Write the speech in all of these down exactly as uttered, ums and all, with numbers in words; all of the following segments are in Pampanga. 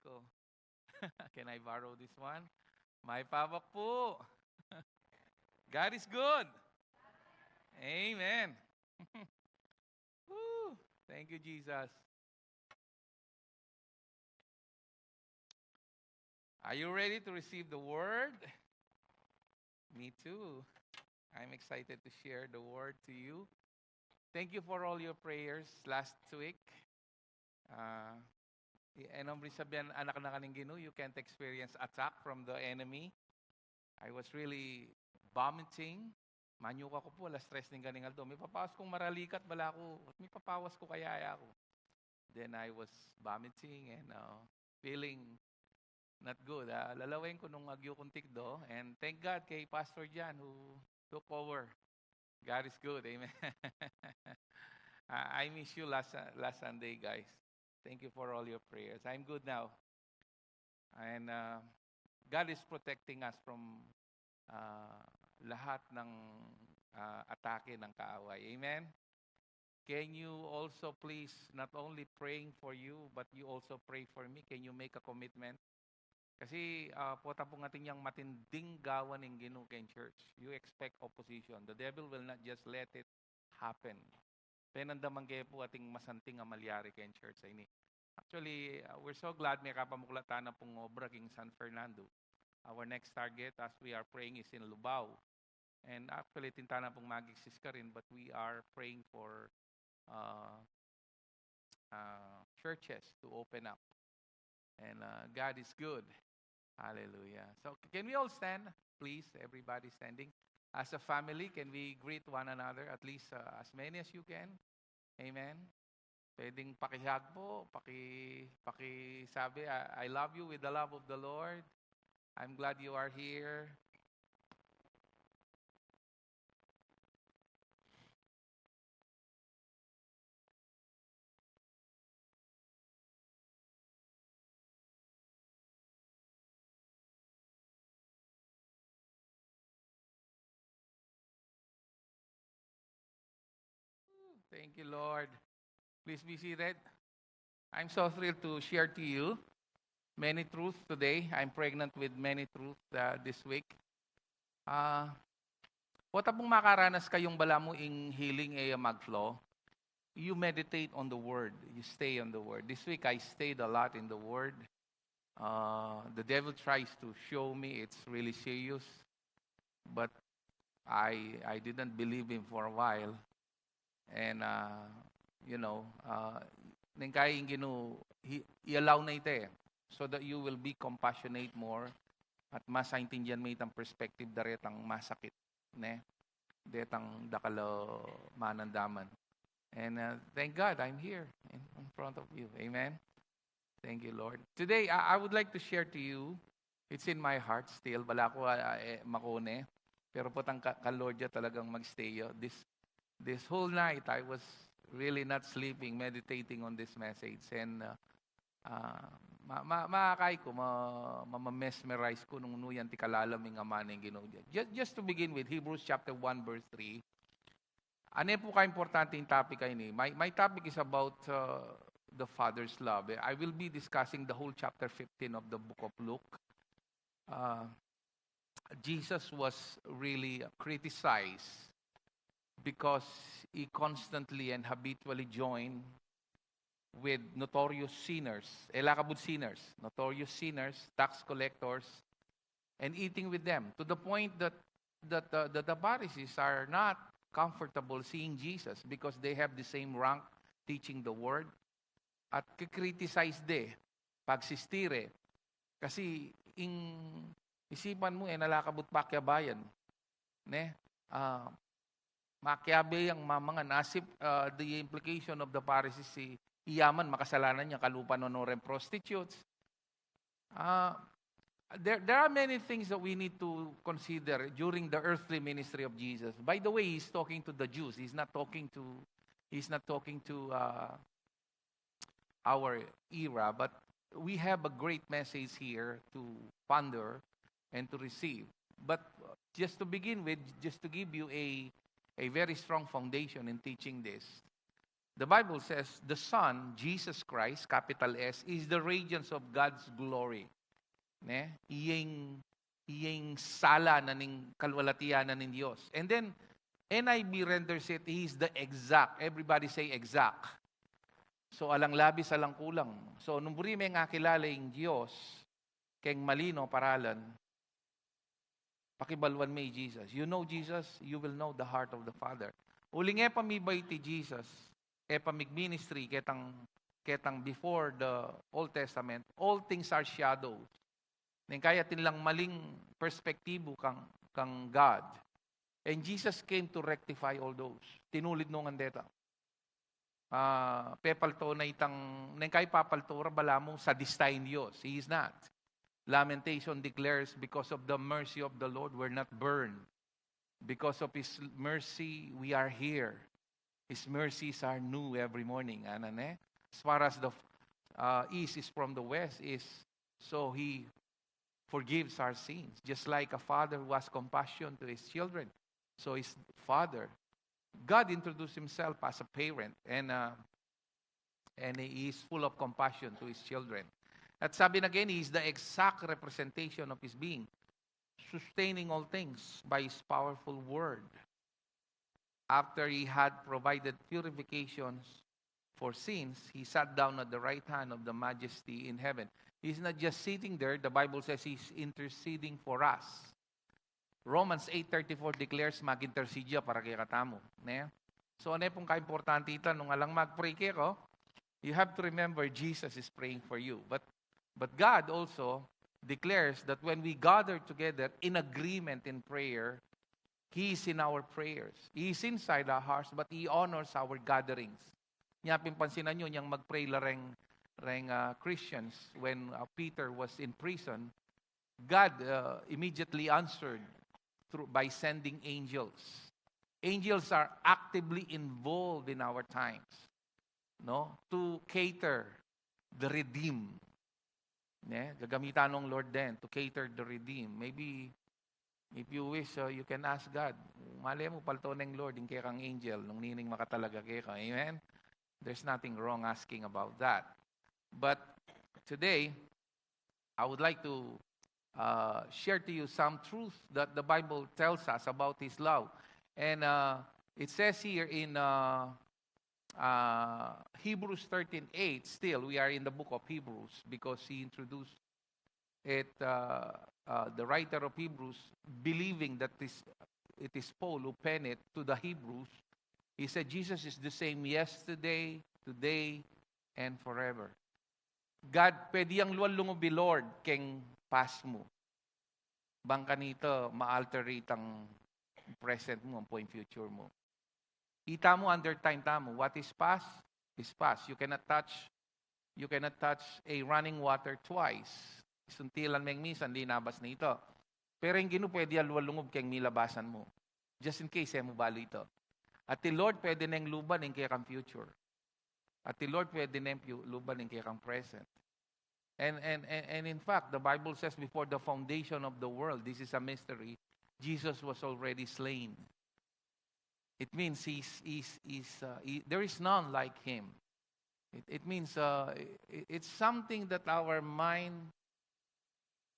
ko. Can I borrow this one? May pabak po. God is good. Amen. Woo! Thank you, Jesus. Are you ready to receive the word? Me too. I'm excited to share the word to you. Thank you for all your prayers last week. Ah, i-, ano ang sabihan, anak na kaning Ginu, you can't experience attack from the enemy. I was really vomiting. Manyuka ku pu, alas tres ning kaning aldo. Mipapawas kung maralikat, bala ku, mipapawas ku kaya ya ku. Then I was vomiting and, uh, feeling not good. Ah, lalawen ku nung agyu kung tikdo. And thank God kay Pastor John who took over. God is good. Amen. I I miss you last, uh, last Sunday, guys. Thank you for all your prayers. I'm good now. And, uh, God is protecting us from, uh, lahat ng, uh, atake ng kaaway. Amen? Can you also please not only praying for you, but you also pray for me? Can you make a commitment? Kasi, ah, pota pung atin yang matinding gawan ning Ginu keng church. You expect opposition. The devil will not just let it happen. Penandaman ke pu ating masanting a malyari keng church a ini. Actually, uh, we're so glad mekapamuklat tana pung obra king San Fernando. Our next target as we are praying is in Lubao. And actually, atin tana pung magigsis karin, but we are praying for, uh, uh, churches to open up. And, uh, God is good. Hallelujah. So, c-, can we all stand, please? Everybody standing. As a family, can we greet one another? At least, uh, as many as you can. Amen. Pwedeng paki-hug po, paki-, pakisabi, "I, I love you with the love of the Lord. I'm glad you are here." Thank you, Lord. Please be seated. I'm so thrilled to share to you many truths today. I'm pregnant with many truths, uh, this week. Ah, pota pung makaranas kayung balamu ing healing e ya mag-flow, you meditate on the word. You stay on the word. This week, I stayed a lot in the word. Uh, the devil tries to show me it's really serious, but I, I didn't believe him for a while. And, uh, you know, uh, neng kai ing Ginu, i-, i-allow na ita e, so that you will be compassionate more at masaintindihan me itang perspective da retang masakit, ne? Detang dakal a manandaman. And, uh, thank God I'm here in, in front of you. Amen? Thank you, Lord. Today, I, I would like to share to you, it's in my heart still, bala ku, ah, ah, e, makune. Pero potang ka-, kang Lord ya talagang mag-stay ya. This, this whole night, I was really not sleeping, meditating on this message. And, uh, ah, ma-, ma-, maakai ku, ma-, ma-, ma-mesmerize ku nung nu yan tikalalam ing amanu ning Ginu. Just, just to begin with, Hebrews chapter one, verse three. Ane pu kaimportante ing topic a ini? My, my topic is about, uh, the Father's love. I will be discussing the whole chapter fifteen of the book of Luke. Uh, Jesus was really criticized because he constantly and habitually joined with notorious sinners, e la kabud sinners, notorious sinners, tax collectors, and eating with them, to the point that, that, uh, that the Pharisees are not comfortable seeing Jesus because they have the same rank teaching the word. At ki-criticize de, pagsistire. Kasi ing isipan mu, e na la kabud pakiabayan. Ne? Ah, makiabe yang mamangan, as if, uh, the implication of the Pharisees, i-, iyaman, makasalanan ya, kalupa no, no ren prostitutes. Uh, there, there are many things that we need to consider during the earthly ministry of Jesus. By the way, he's talking to the Jews. He's not talking to, he's not talking to, uh, our era, but we have a great message here to ponder and to receive. But, uh, just to begin with, just to give you a, a very strong foundation in teaching this, The Bible says the Son, Jesus Christ, capital S, is the radiance of God's glory. Ne? Iyeng, iyeng sala na ning kaluwalhatian na ning Dios. And then, N I V renders it, He is the exact. Everybody say exact. So, alang labis, alang kulang. So, nung buri meng akilala ing Dios, keng malino paralan, pakibaluan me i Jesus. You know Jesus, you will know the heart of the Father. Uling e pa mibait i Jesus, e pa mig-ministry, ketang, ketang before the Old Testament, all things are shadows. Neng kaya atin lang maling perspektibu kang, kang God. And Jesus came to rectify all those. Tinulid no ngan deta. Ah, pepalto na itang, neng kaya papalto ra balamu sa dista ing Dios. He is not. Lamentation declares, "Because of the mercy of the Lord, we're not burned. Because of His mercy, we are here. His mercies are new every morning." Ana ne? As far as the uh, east is from the west, is so He forgives our sins. Just like a father who has compassion to his children, so His Father, God introduced Himself as a parent, and uh, and He is full of compassion to His children. At sabi na again, He is the exact representation of His being, sustaining all things by His powerful word. After He had provided purifications for sins, He sat down at the right hand of the Majesty in heaven. He's not just sitting there, the Bible says He's interceding for us. Romans eight thirty-four declares, "Mag-intercede ya para kekatamu." Ne? So, ane pung kaimportante ita nung alang mag-pray keka, you have to remember Jesus is praying for you. But, but God also declares that when we gather together in agreement in prayer, He is in our prayers. He is inside our hearts, but He honors our gatherings. Nya pin pansinan yu, nyang mag-pray la reng, reng, ah, Christians when, ah, Peter was in prison, God, uh, immediately answered through, by sending angels. Angels are actively involved in our times, no? To cater the redeemed. Ne? Gagamitan ng Lord din to cater the redeemed. Maybe, if you wish, uh, you can ask God. Malay mu, palto neng Lord ing kekang angel nung nining makatalaga keka. Amen? There's nothing wrong asking about that. But today, I would like to, uh, share to you some truth that the Bible tells us about His love. And, uh, it says here in, uh, uh, Hebrews thirteen eight, still, we are in the book of Hebrews because he introduced it, uh, uh, the writer of Hebrews, believing that this, it is Paul who penned it to the Hebrews, he said, "Jesus is the same yesterday, today, and forever." God, pwede yang luwal lungub i Lord keng past mu. Bang kanita ma-alter itang present mu, ampo ing future mu. Ita mu, under time tamu. What is past is past. You cannot touch, you cannot touch a running water twice. Isuntilan meng misan, linabas na ita. Pero ing Ginu pwede ya luwal lungub keng milabasan mu. Just in case e mu balu ita. At i Lord pwede neng luban ing kekang future. At i Lord pwede neng pu-, luban ing kekang present. And, and, and, and in fact, the Bible says, "Before the foundation of the world," this is a mystery, Jesus was already slain. It means he's, he's, he's, uh, he, there is none like Him. It, it means, uh, i-, it's something that our mind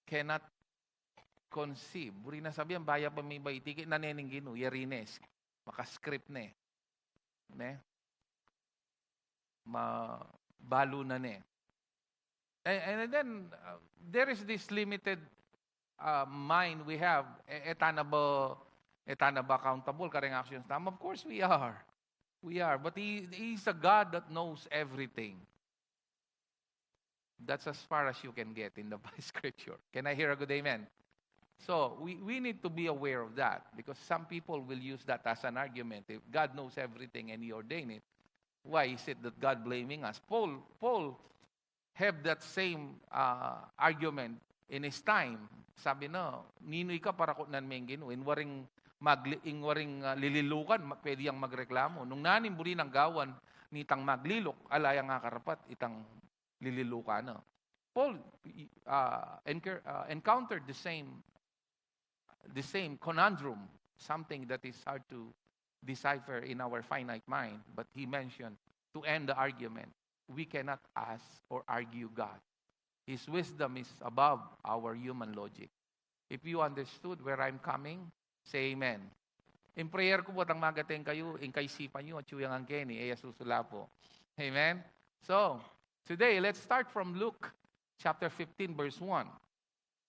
cannot conceive. Buri na sabian, baya pa mibait, tiki na ne ning Ginu, yari ne, maka-script ne. Ne? Ma-, balu na ne. And, and then, uh, there is this limited, uh, mind we have. E, e ta na ba, e ta na ba accountable kareng actions tamu? Of course we are. We are. But he, He's a God that knows everything. That's as far as you can get in the scripture. Can I hear a good amen? So, we, we need to be aware of that because some people will use that as an argument. If God knows everything and He ordained it, why is it that God blaming us? Paul, Paul have that same, uh, argument in his time. Sabi na, "Ninu ika para kutnan me ing Ginu? Ing waring magli-, ing waring, uh, lililukan, ma-, pwede yang magreklamo. Nung naning buri nang gawan nitang magliluk, ala yang akarapat itang lililukan na." Paul, uh, encounter-, uh, encountered the same, the same conundrum, something that is hard to decipher in our finite mind, but he mentioned to end the argument. We cannot ask or argue God. His wisdom is above our human logic. If you understood where I'm coming, say amen. In prayer ku pu, tang magateng kayu, ing kaisipan yu, at yu yang angkeni, e ya susula pu. Amen? So, today, let's start from Luke chapter fifteen, verse one.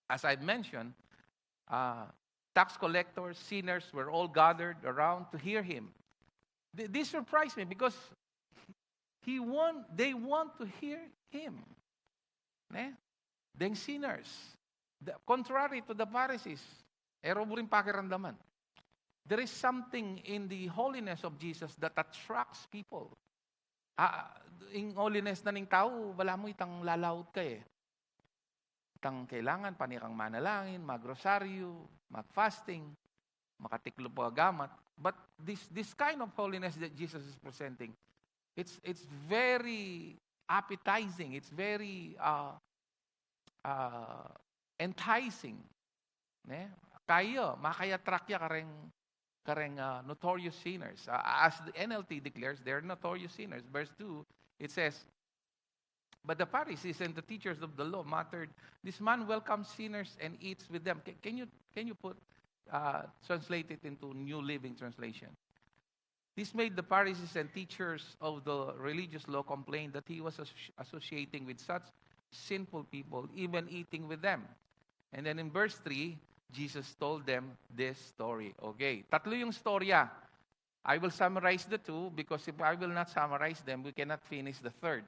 As I mentioned, uh, tax collectors, sinners were all gathered around to hear him. Th- this surprised me because he want, they want to hear him. Ne? Deng sinners. The, contrary to the Pharisees, e ro buring pakiramdaman. There is something in the holiness of Jesus that attracts people. Ah, ing holiness na ning tau, balamu itang lalaut ka e. Itang kailangan pa ne kang manalangin, magrosaryu, magfasting, makatiklop ka gamat. But this, this kind of holiness that Jesus is presenting, it's, it's very appetizing, it's very, uh, uh, enticing. Ne? Kaya, makaya-attract ya kareng, kareng, uh, notorious sinners. Uh, as the N L T declares, they're notorious sinners. Verse two, it says, "But the Pharisees and the teachers of the law muttered, 'This man welcomes sinners and eats with them.'" Can, can you, can you put, uh, translate it into New Living Translation? This made the Pharisees and teachers of the religious law complain that he was as- associating with such sinful people, even eating with them. And then in verse three, Jesus told them this story. Okay, tatlo yung storya. I will summarize the two because if I will not summarize them, we cannot finish the third.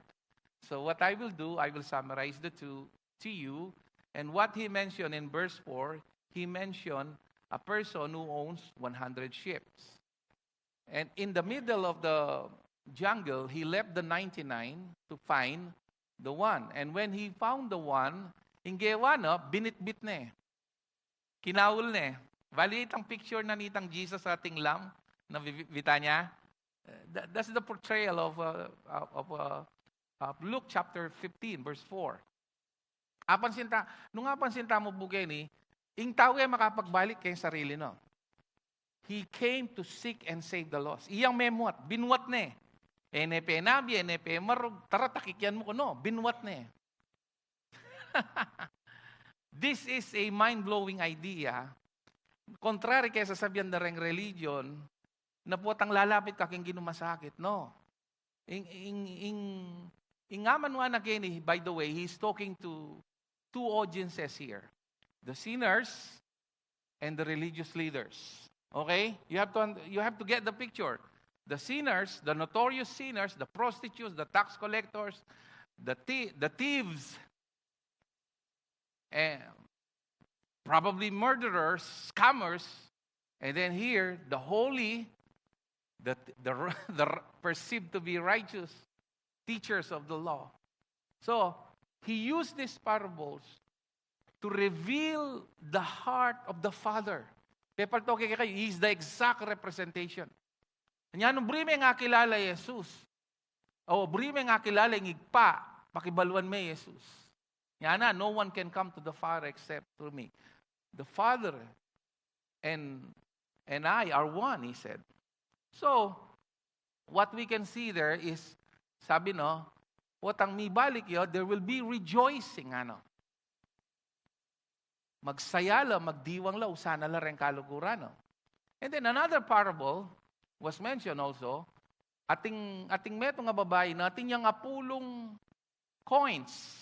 So what I will do, I will summarize the two to you. And what he mentioned in verse four, he mentioned a person who owns one hundred sheep. And in the middle of the jungle, he left the ninety-nine to find the one. And when he found the one, ing gewa na, binitbit ne. Kinaul ne. Bali, itang picture na nitang Jesus ating lam na bi-, bita niya. Uh, that, that's the portrayal of, uh, of, uh, of Luke chapter fifteen, verse four. Apansin ta, nung apansin ta mu buke ni, ing tau e makapagbalik keng sarili na. He came to seek and save the lost. Iyang memuat, binuat ne. E ne pe nabi, e ne pe marug, tara takikian mu ko, no, binuat ne. This is a mind-blowing idea. Contrary kesa sabian da reng religion, na potang lalapit ka keng Ginu masakit, no. Ing, ing, ing, ing amanuan na keni, by the way, he's talking to two audiences here. The sinners and the religious leaders. Okay? You have to, un- you have to get the picture. The sinners, the notorious sinners, the prostitutes, the tax collectors, the thi- the thieves, and probably murderers, scammers, and then here, the holy, the, the, the perceived to be righteous teachers of the law. So, he used these parables to reveal the heart of the Father. Pepaltoke ke kayu, he is the exact representation. Nya, nung buri me nga kilala i Jesus, o buri me nga kilala ing Ibpa, pakibaluan me i Jesus. Nya na, "No one can come to the Father except through me." The Father and, and I are one, he said. So, what we can see there is, sabi, no, potang mibalik ya, there will be rejoicing, ano. Magsaya la, magdiwang la, usana la reng kaluguran, no? And then another parable was mentioned also. Atin, atin metung a babai na atin yang apulung coins.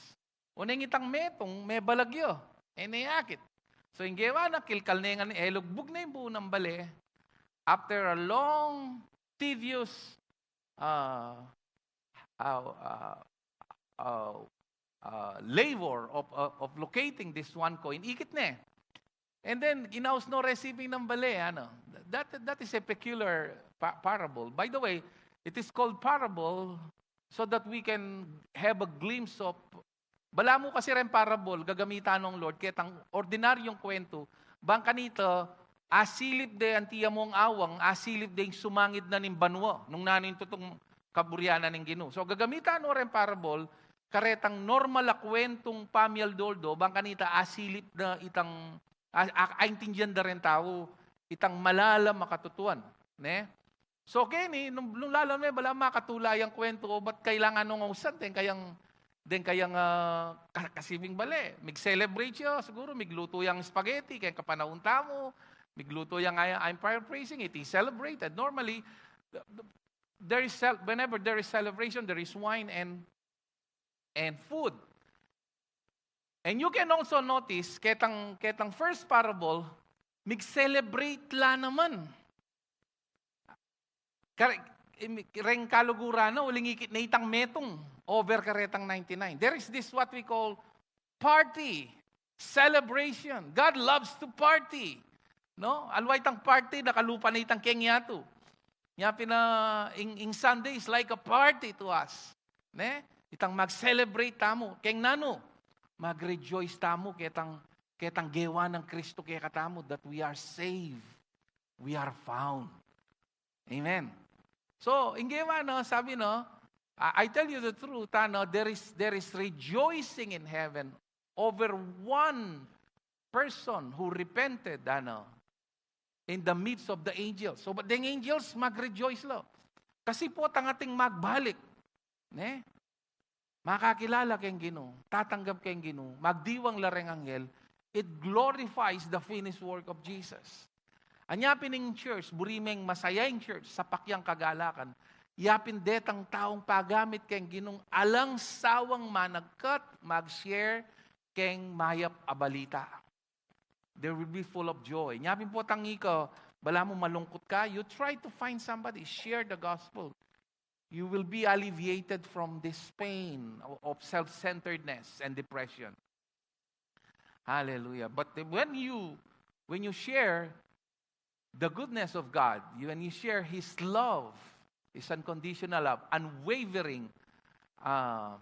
Oneng itang metung, mebalag ya. E ne akit. So, ing gewa na, kilkal ne ngan, e lugbug ne ing bu nang bale. After a long, tedious, uh, uh, uh, uh, uh, labor of, of, of locating this one coin, ikit ne. And then, inaus no receiving nang bale, ano. That, that is a peculiar pa- parable. By the way, it is called parable so that we can have a glimpse of, balamu kasi reng parable, gagamitan nong Lord, ketang ordinaryong kwentu, bang kanita, asilip de anti ya mung awang, asilip de ing sumangid na ning banua, nung nanu ing tutung kaburian na ning Ginu. So, gagamitan no reng parable, karetang normal a kwentung pamialdoldo, bang kanita asilip na itang, a, a, aintindian da reng tau, itang malalam a katutuan, ne? So, keni, nung, nung lalam ne, bala makatula yang kwento, o ba't kailangan nung ausan, deng kayang, deng kayang, ah, ka-, kasibing bale. Mig-celebrate siya, siguro, migluto yang spaghetti, kaya kapanahon tamu, migluto yang ay-, I'm paraphrasing, it is celebrated. Normally, the, the, there is cel-, whenever there is celebration, there is wine and, and food. And you can also notice, ketang, ketang first parable, mig-celebrate la naman. Kare-, imi-, reng kaluguran na, uling ikit na itang metung over karetang ninety-nine. There is this what we call party, celebration. God loves to party. No? Alwa itang party, nakalupa na itang keng yatu. Nya pin, ing, ing Sunday is like a party to us. Ne? Itang mag-celebrate tamu. Keng nanu? Mag-rejoice tamu ketang, ketang gewa nang Kristo kekatamu, that we are saved. We are found. Amen. So, ing gewa na, sabi na, I, I tell you the truth, ano, there is, there is rejoicing in heaven over one person who repented, ano, in the midst of the angels. So, but the angels mag-rejoice la. Kasi po, tangating magbalik. Ne? Makakilala keng Ginu, tatanggap keng Ginu, magdiwang la reng anghel, it glorifies the finished work of Jesus. Anya pin ing church, buri meng masaya ing church, sapak yang kagalakan, ya pin detang taung pagamit keng Ginung alang sawang managkat, mag-share keng mayap a balita. They will be full of joy. Nya pin po tangi ka, bala mu malungkut ka, you try to find somebody, share the gospel. You will be alleviated from this pain of self-centeredness and depression. Hallelujah. But when you, when you share the goodness of God, you, when you share His love, His unconditional love, unwavering, uh,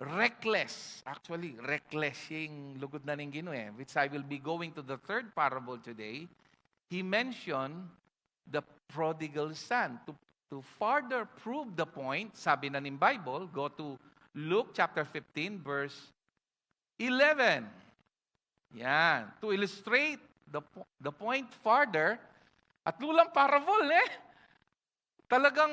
reckless, actually, reckless ing lugud na ning Ginu, eh, which I will be going to the third parable today. He mentioned the prodigal son. To, to further prove the point, sabi na ning Bible, go to Luke chapter fifteen, verse eleven. Yan. To illustrate the, po- the point further, at lulang parable, eh? Talagang,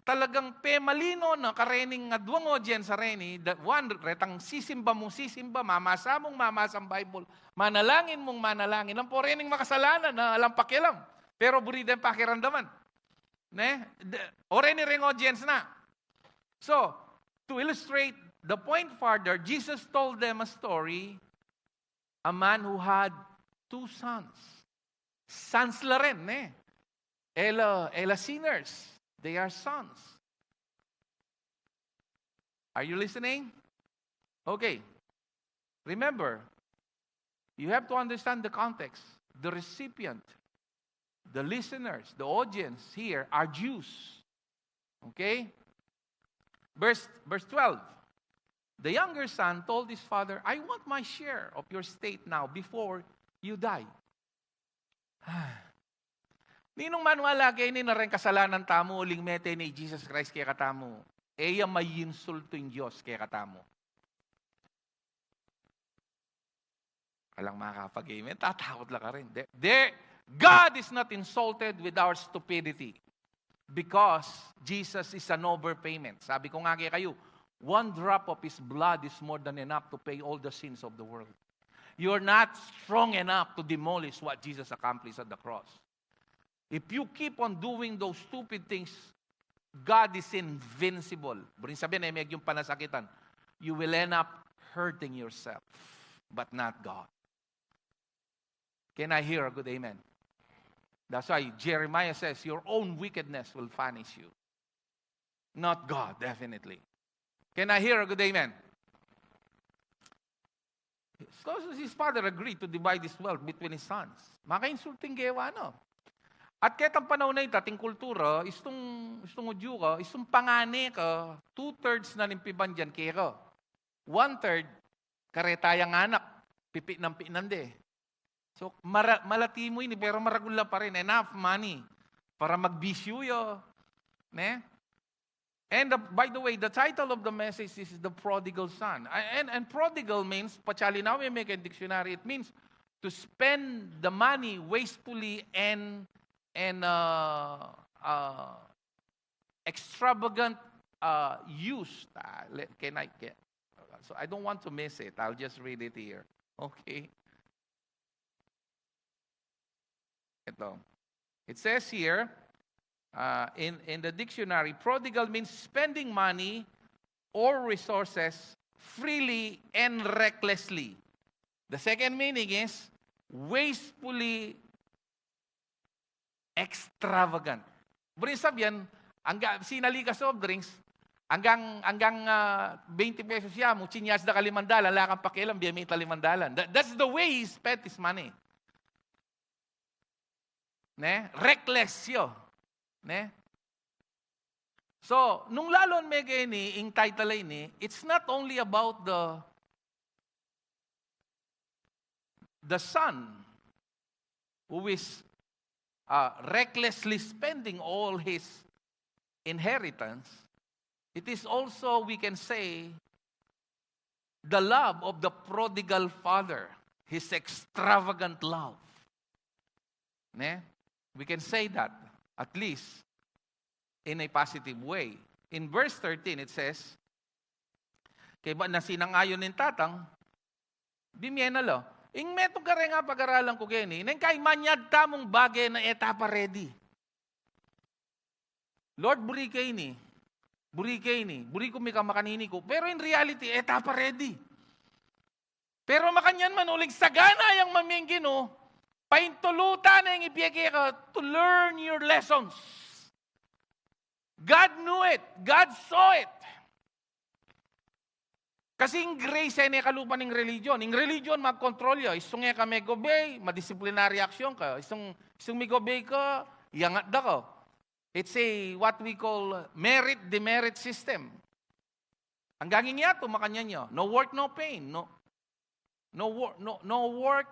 talagang pemalino na karening aduang audience a reni, that one, retang sisimba mu, sisimba, mamasa mung mamasa ing Bible, manalangin mung manalangin, ampo rening makasalanan na alang pakialam. Pero buri deng pakiramdaman. Ne? De, o reni reng audience na. So, to illustrate the point further, Jesus told them a story, a man who had two sons. Sons la rin, ne? E la, e la sinners. They are sons. Are you listening? Okay. Remember, you have to understand the context. The recipient, the listeners, the audience here are Jews. Okay? Verse, verse twelve. The younger son told his father, "I want my share of your estate now before you die." Ninung manwala keni na reng kasalanan tamu, uling mete na i Jesus Christ kekatamu, e ya mainsultu ing Dios kekatamu. Alang makapag-amen, tatakot la karin. De, de, God is not insulted with our stupidity because Jesus is an overpayment. Sabi ko nga kekayu, one drop of His blood is more than enough to pay all the sins of the world. You're not strong enough to demolish what Jesus accomplished at the cross. If you keep on doing those stupid things, God is invincible. Buring sabihin, e, medyung panasakitan. You will end up hurting yourself, but not God. Can I hear a good amen? That's why Jeremiah says, "Your own wickedness will punish you, not God, definitely." Can I hear a good amen? So his father agreed to divide his wealth between his sons. Makainsulting gewa, no? At ketang panahun na ita, ating kultura, istung, istung Hudyu ka, istung pangane ka, two-thirds na ning pibandian keka. One-third, kareta yang anak, pipiknan-piknan de. So, mara-, malati mu ini, pero maragul la pa rin, enough money para magbisyu ya, ne? And the, by the way, the title of the message is The Prodigal Son. A-, and, and prodigal means, patse linawin me keng dictionary, it means to spend the money wastefully and and uh, uh, extravagant uh, use. Ah, le- can I get? So I don't want to miss it. I'll just read it here. Okay. Ito. It says here uh, in, in the dictionary, prodigal means spending money or resources freely and recklessly. The second meaning is wastefully extravagant. Buri sabyan, angga, sinali ka soft drinks, anggang, anggang ah, twenty pesos ya mu, chinyas da ka limang dalan, ala kang pakialam, bie me ita limang dalan. That, that's the way he spent his money. Ne? Reckless yo. Ne? So, nung lalon me keni, ing title ini, it's not only about the the son who is uh, recklessly spending all his inheritance, it is also, we can say, the love of the prodigal father, his extravagant love. Ne? We can say that, at least in a positive way. In verse thirteen, it says, kaya ba na sinang-ayon ning tatang, bimie na lo. Ing metung kareng pag-aralan ku keni, neng kay manyad tamung bage na e ta pa ready. Lord, buri ke ini. Buri ke ini. Buri ku mika makanini ku. Pero in reality, e ta pa ready. Pero makanyan man, uling sagana yang mamie ing Ginu, paintulutan na yang ibie keka to learn your lessons. God knew it. God saw it. Kasi ing grace e ne kalupa ning religion. Ing religion, magkontrol ya. Istung e ka meg-obey, madisiplinary action ka. Istung, istung mig-obey ka, iyangat da ka. It's a, what we call, uh, merit demerit system. Anggang ing yatu, makanyan ya. No work, no pain. No, no, wor- no, no work,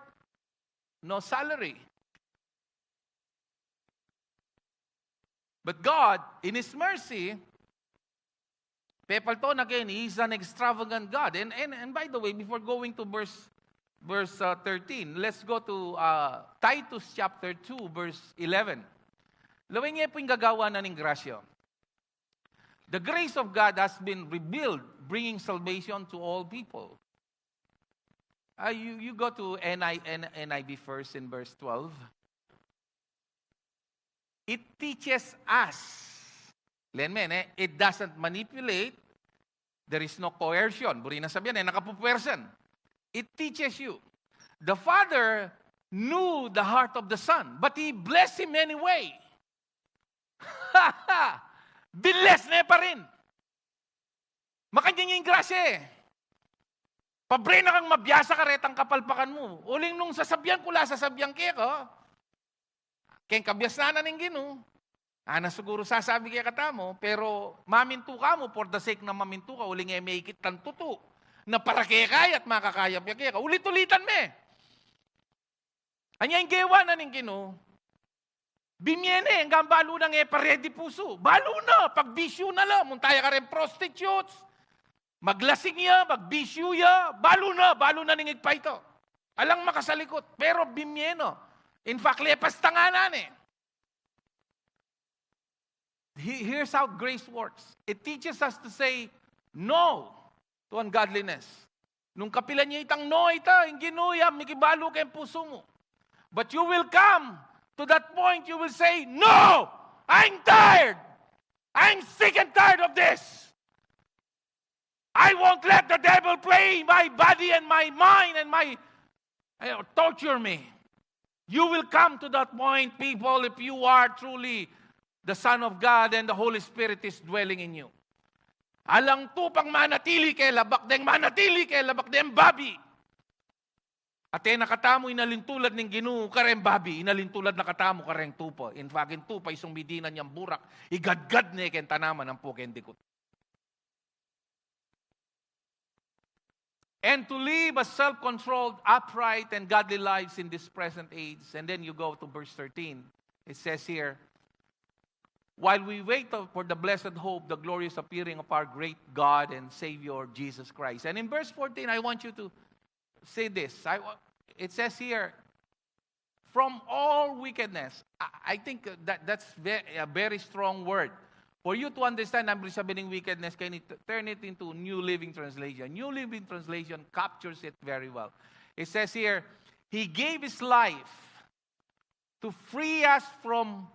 no salary. But God, in His mercy, pepalto na keni, He's an extravagant God. And, and, and by the way, before going to verse, verse uh, thirteen, let's go to uh, Titus chapter two, verse eleven. Lawen ye pu ing gagawa na ning grasya. The grace of God has been revealed, bringing salvation to all people. Uh, you, you go to N I, N, N I V first in verse twelve. It teaches us. Len men, eh? It doesn't manipulate. There is no coercion. Buri na sabian, eh, nakapupuwersa. It teaches you. The Father knew the heart of the Son, but He blessed him anyway. Binles ne pa rin. Makanyan ing grasya, eh. Pabre na kang mabiasa karetang kapalpakan mu. Uling nung sasabian ku la, sasabian keka, keng kabiasnan na ning Ginu. Ana siguru sasabi kekatamu, pero mamintu ka mu for the sake na mamintu ka, uling e me ikit tang tutu na para keka ya at makakayap ya keka. Ulit-ulitan me. Anya ing gewa na ning Ginu, bimie ne, anggang balu nang e pa ready pusu. Balu na, pagbisyu na la, munta ya kareng prostitutes, maglasing ya, magbisyu ya, balu na, balu na ning igpaitu. Alang makasalikut, pero bimie na. In fact, lepas ta ngana ne. He- here's how grace works. It teaches us to say no to ungodliness. Nung kapilan ya itang no ita, ing Ginu ya mikibalu keng pusu mu. But you will come to that point, you will say, "No! I'm tired! I'm sick and tired of this! I won't let the devil play my body and my mind and my, eh, torture me." You will come to that point, people, if you are truly the Son of God and the Holy Spirit is dwelling in you. Alang tupang manatili keng labak deng manatili keng labak deng babi. At e na katamu inalintulad ning Ginu kareng babi, inalintulad na katamu kareng tupa. In fact, ing tupa isung midinan yang burak, igadgad ne keng tanaman ampo keng dikut. And to live a self-controlled, upright, and godly lives in this present age. And then you go to verse thirteen. It says here, "While we wait for the blessed hope, the glorious appearing of our great God and Savior, Jesus Christ." And in verse fourteen, I want you to say this. I, wa- it says here, from all wickedness. I, I think that that's ve- a very strong word. For you to understand, ang ibig sabihin ng wickedness, can you t- turn it into New Living Translation? New Living Translation captures it very well. It says here, "He gave his life to free us from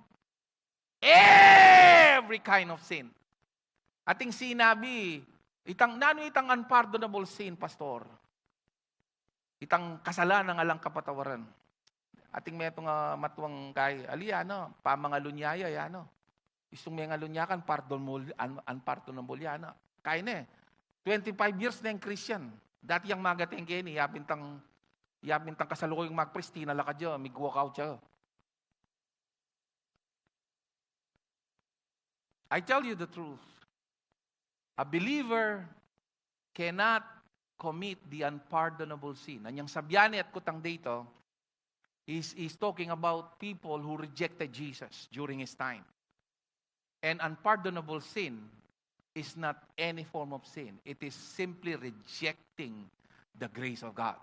every kind of sin." Ating sinabi, itang, nanu itang unpardonable sin, Pastor? Itang kasalanan a alang kapatawaran. Ating metung a matuang kay, ali, ano, pamangalunya ya, ano. Istung mengalunya ka, unpardonable, un-, unpardonable ya, ano. Kay ne, twenty-five years na yang Christian. Dati yang magateng keni, yapin tang, yapin tang kasalukuyang magpriest, tinalakad ya, mig-walk out ya. I tell you the truth. A believer cannot commit the unpardonable sin. Anyang sabyan at kutang dito, he's, he's talking about people who rejected Jesus during his time. And unpardonable sin is not any form of sin. It is simply rejecting the grace of God.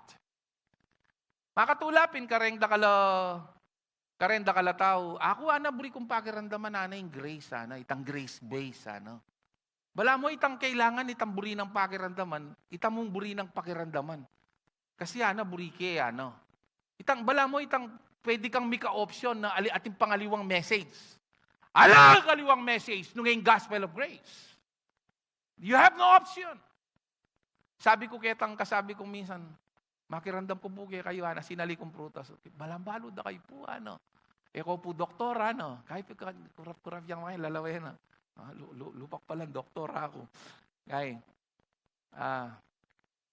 Makatula pin kareng dakal a, kareng dakal a tau, aku, ana, buri kung pakiramdaman, ana, ing grace, ana, itang grace base, ana. Balamu itang kailangan, itang buri nang pakiramdaman, itang mung buri nang pakiramdaman. Kasi, ana, buri ke, ana. Itang, balamu itang pwede kang mika-option na ali, atin pang aliwang message. Alang aliwang message, nung ing gospel of grace. You have no option. Sabi ku ketang kasabi ku minsan, "Makiramdam ku pu kekayu, ana, sinali kung prutas." "Balang balu da kayu pu, ana. E ko pu doktor, ana. Kay pu ka-, kurap-kurap yang mga lalawe na. Ah, lu-, lu-, lupak palang doktor aku." Kay, ah,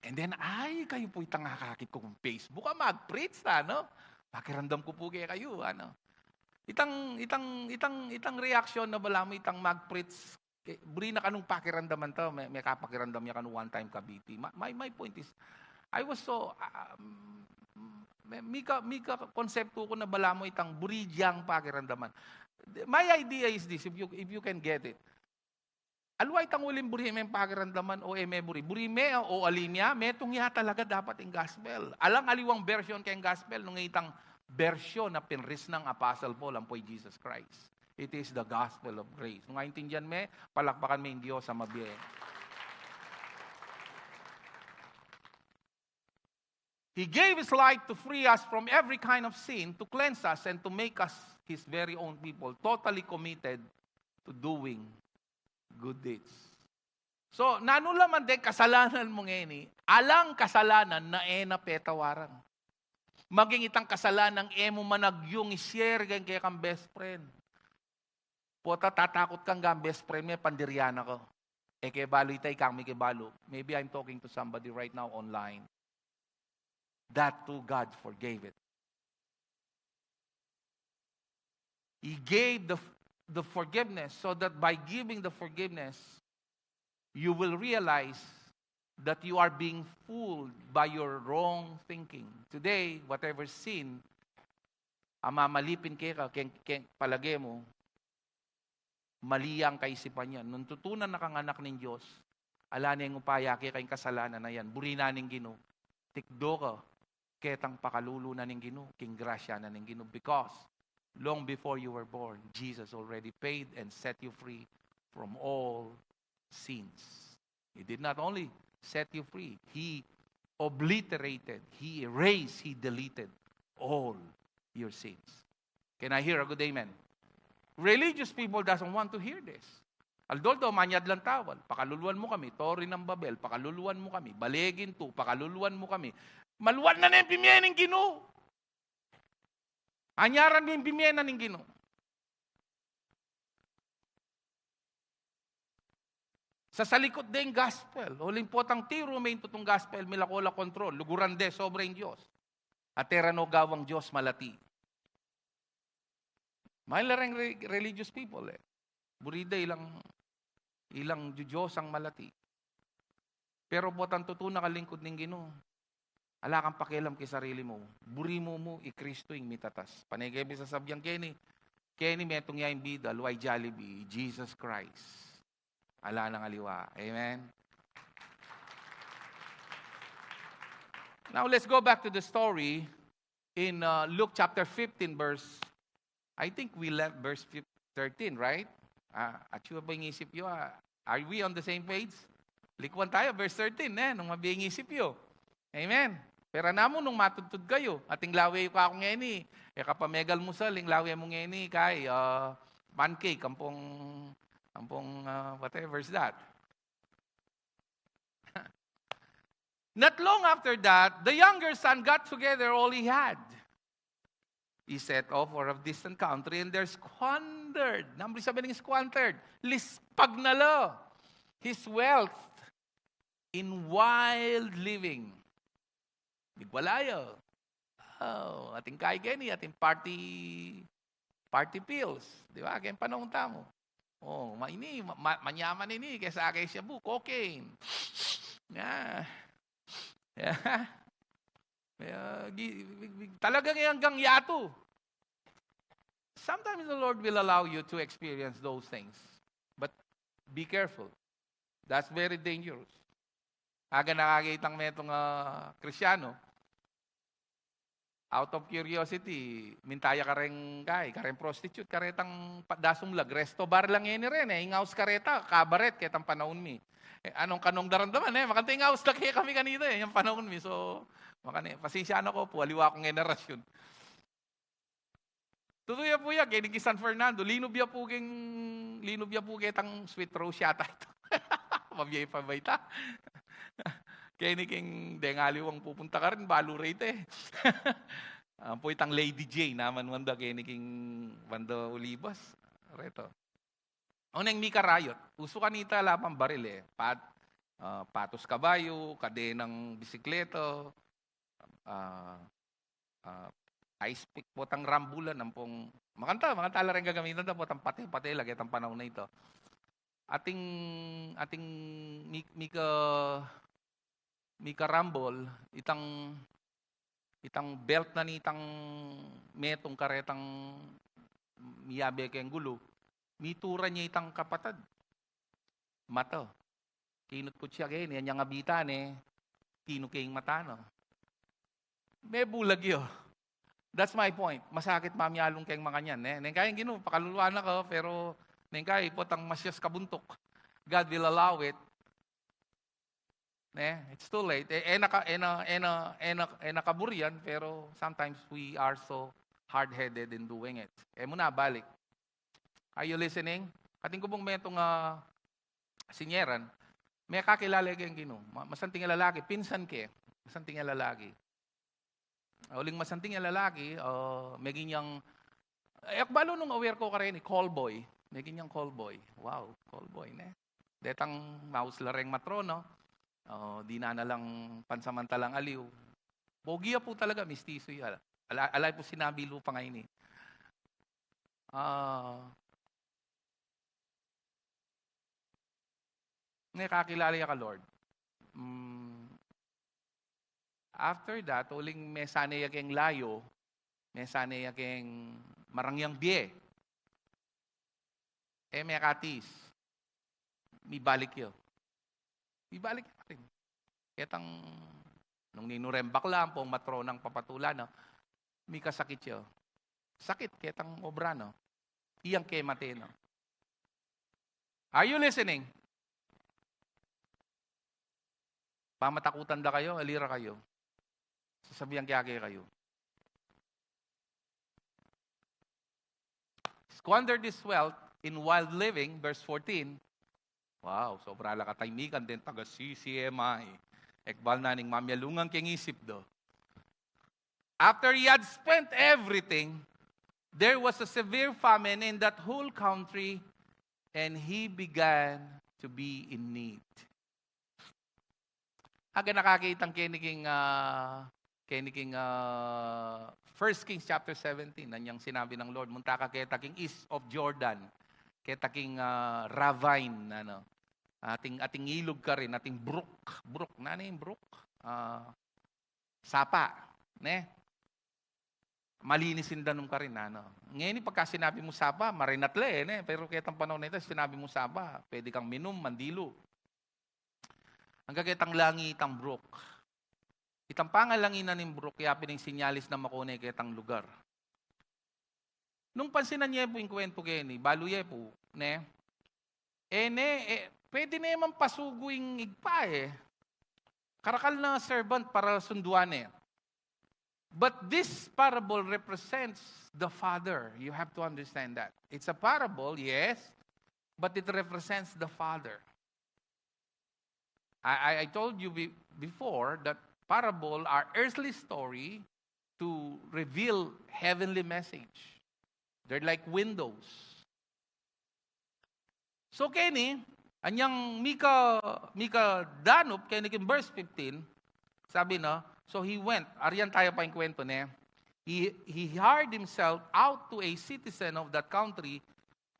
and then, ay, kayu pu itang akakit ku kung Facebook, a mag-preach, ana. "Makiramdam ku pu kekayu, ana." Itang, itang, itang, itang reaction na balamu itang mag-preach, eh, buri na kanung pakiramdaman to, me, mekapakiramdam ya kanu one time kabiti. Ma-, my, my point is, I was so, ah, mm, me, mika, mika konseptu ku na balamu itang buri yang pakiramdaman. My idea is this, if you, if you can get it. Aliwa itang uling buri meng pakiramdaman o e me buri. Buri me o ali me, metung ya talaga dapat ing gospel. Alang aliwang version keng gospel, nung itang version a pinris nang Apostle Paul ampo i Jesus Christ. It is the gospel of grace. Nung aintindian me, palakpakan me ing Dios a mabie. He gave his life to free us from every kind of sin, to cleanse us, and to make us his very own people, totally committed to doing good deeds. So, nanu la man deng kasalanan mu ngeni, alang kasalanan na e na petawaran. Maging itang kasalanan e mu man agyung i-share keng kekang best friend. Pota tatakut kang gang best friend me, pandirian na ka. E ke balu ita, ikang mike balu. Maybe I'm talking to somebody right now online. That too, God forgave it. He gave the, the forgiveness so that by giving the forgiveness, you will realize that you are being fooled by your wrong thinking. Today, whatever sin a mamali pin keka, keng, keng palage mu, mali yang kaisipan yan. Nung tutunan na kang anak ning Dios, ala neng upaya keka ing kasalanan a yan. Buri na ning Ginu, tikdo ka ketang pakalulu na ning Ginu, king grasya na ning Ginu, because long before you were born, Jesus already paid and set you free from all sins. He did not only set you free, He obliterated, He erased, He deleted all your sins. Can I hear a good amen? Religious people doesn't want to hear this. Although, manyad lang tawal, pakaluluan mu kami, Torre ng Babel, pakaluluan mu kami, Bale Ginto, pakaluluan mu kami. Maluat na ne ing bimie ning Ginu. Anyaran me ing bimie na ning Ginu. Sasalikut deng gospel, uling potang tiru me ing tutung gospel, milako la kontrol, luguran de, sobra ing Dios. At e ra no gawang Dios malati. May la reng re-, religious people, e. Buri de ilang, ilang Dios ang malati. Pero potang tutu na ka lingkud ning Ginu, ala kang pakialam king sarili mu. Buri mu mu, i Kristo ing mitatas. Pane ke bi sasabian keni, keni metung ya ing bida, aliwa i Jollibee, Jesus Christ. Ala nang aliwa. Amen? Now, let's go back to the story. in uh, Luke chapter fifteen, verse, I think we left verse fif- thirteen, right? Ah, atyu ba ing isip yu? Ah, are we on the same page? Likuan tayo, verse thirteen, eh, nung mabie ing isip yu. Amen. Pero namu nung matudtud kayu, ating lawe yu kaku ngeni, e ka pa megalmusal, ing lawe mu ngeni kay, ah, pancake, ampong, ampong, ah, whatever's that. Not long after that, the younger son got together all he had. He set off for a distant country and there squandered. Nanu ing sabi ning squandered? Lispag na la his wealth in wild living. Migwala ya. Oh, ating kay keni, ating party, party pills. Di ba? Keng panahun tamu. Oh, ma ini, ma, ma, manyaman ini kesa kay Shabu, cocaine. Yeah. Yeah. Yeah, gi- gi- gi- talagang hanggang yatu. Sometimes the Lord will allow you to experience those things. But be careful. That's very dangerous. Aga nakakitang metung a Kristiyanu, out of curiosity, minta ya kareng kay, kareng prostitute, karetang pa- dasumlag, resto bar la ngeni rin, eh. Ing aus kareta, cabaret, ketang panahun mi. Eh, anong kanung daramdaman, eh? Makanta ing aus la kekami kanita, eh, yang panahun mi. So, makanta, pasensya na ku pu, aliwa kung generasyun. Tutu ya pu ya, keni king San Fernando, linub ya pu keng, linub ya pu ketang Sweet Rose yata itu. Mabie pa ba ita? Keni king deng aliwang pupunta karin, balu reta, eh. Ampo itang Lady Jane, naman wanda keni king banda Olivas. Reto. Oneng mika riot. Usu kanita ala pang baril, eh. Pat, ah, patos kabayu, kadenang bisikleta, ah, ah, ice pick, potang rambulan, ampong, makanta, makanta la reng gagamitan da, potang pate-pate la ketang panahun a ita. Ating, ating mi-, mika, mika rambol, itang, itang belt na nitang metung karetang miyabe keng gulu, mituran ya itang kapatad. Mata. Kinutkuts ya keni, anyang abitan, eh, tinuke ing mata na. Mebulag ya. That's my point. Masakit mamialung keng makanyan, eh. Neng kaya ing Ginu, pakaluluan na ka, pero neng kaya potang masyas kabuntuk. God will allow it. Ne? It's too late. E, e na ka, e na, e na, e na, e na kaburian, pero sometimes we are so hard-headed in doing it. E mu na balik. Are you listening? Atin ku pung metung a sinyeran, mekakilala keng Ginu. Ma-, masanting a lalaki, pinsan ke, masanting a lalaki. Uling masanting a lalaki, ah, meging yang, e ku balu nung aware ko kareni, call boy. Meging yang call boy. Wow, call boy, ne? Detang maus la reng matrona, ah, dinan na lang pansamantalang aliw. Pogi ya pu talaga, mistisu ya. Ala, ala pu sinabi lupa ngeni. Ah, Mekakilala ya ka Lord. Mm, after that, uling mesane ya keng layo, mesane ya keng marangyang bie. E mekatiis. Mibalik ya. Mibalik ya karin. Ketang nung ninu reng bakla, ampong matronang papatulan na, mikasakit ya. Sakit ketang obra na. Iyang kemate na. Are you listening? Pamatakutan da kayu, ali ra kayu. Sasabian ke kekayu. Squandered his wealth in wild living, verse fourteen. Wow, sobra la katahimikan deng taga C C M I. Ekbal na ning mamialungan keng isip da. After he had spent everything, there was a severe famine in that whole country, and he began to be in need. Aga nakakitang keni king, ah, keni king, ah, First Kings chapter seventeen, anyang sinabi ng Lord, munta ka keta king east of Jordan, keta king, ah, ravine, ano, ating, ating ilog karin, ating brook, brook, nanu ing brook? Ah, sapa, ne? Malinis ing danum karin, ano. Ngeni pagka sinabi mu sapa, marinat la, e, ne? Pero ketang panahun a ita, sinabi mu sapa, pwede kang minum, mandilu. Anggang ketang langi itang brook. Itang pangalanginan ning buruk, ya pin ing sinyalis na makune ketang lugar. Nung pansinan ye pu ing kwentu keni, balu ye pu, ne? E ne, e, pwede ne mang pasugu ing ibpa e. Karakal na servant para sunduan e. But this parable represents the father. You have to understand that. It's a parable, yes, but it represents the father. I, I, I told you be, before that parable are earthly story to reveal heavenly message. They're like windows. So, keni, anyang mika, mika danup, keni king verse fifteen, sabi na, so he went, arian tayo pa ing kwento ne, he, he hired himself out to a citizen of that country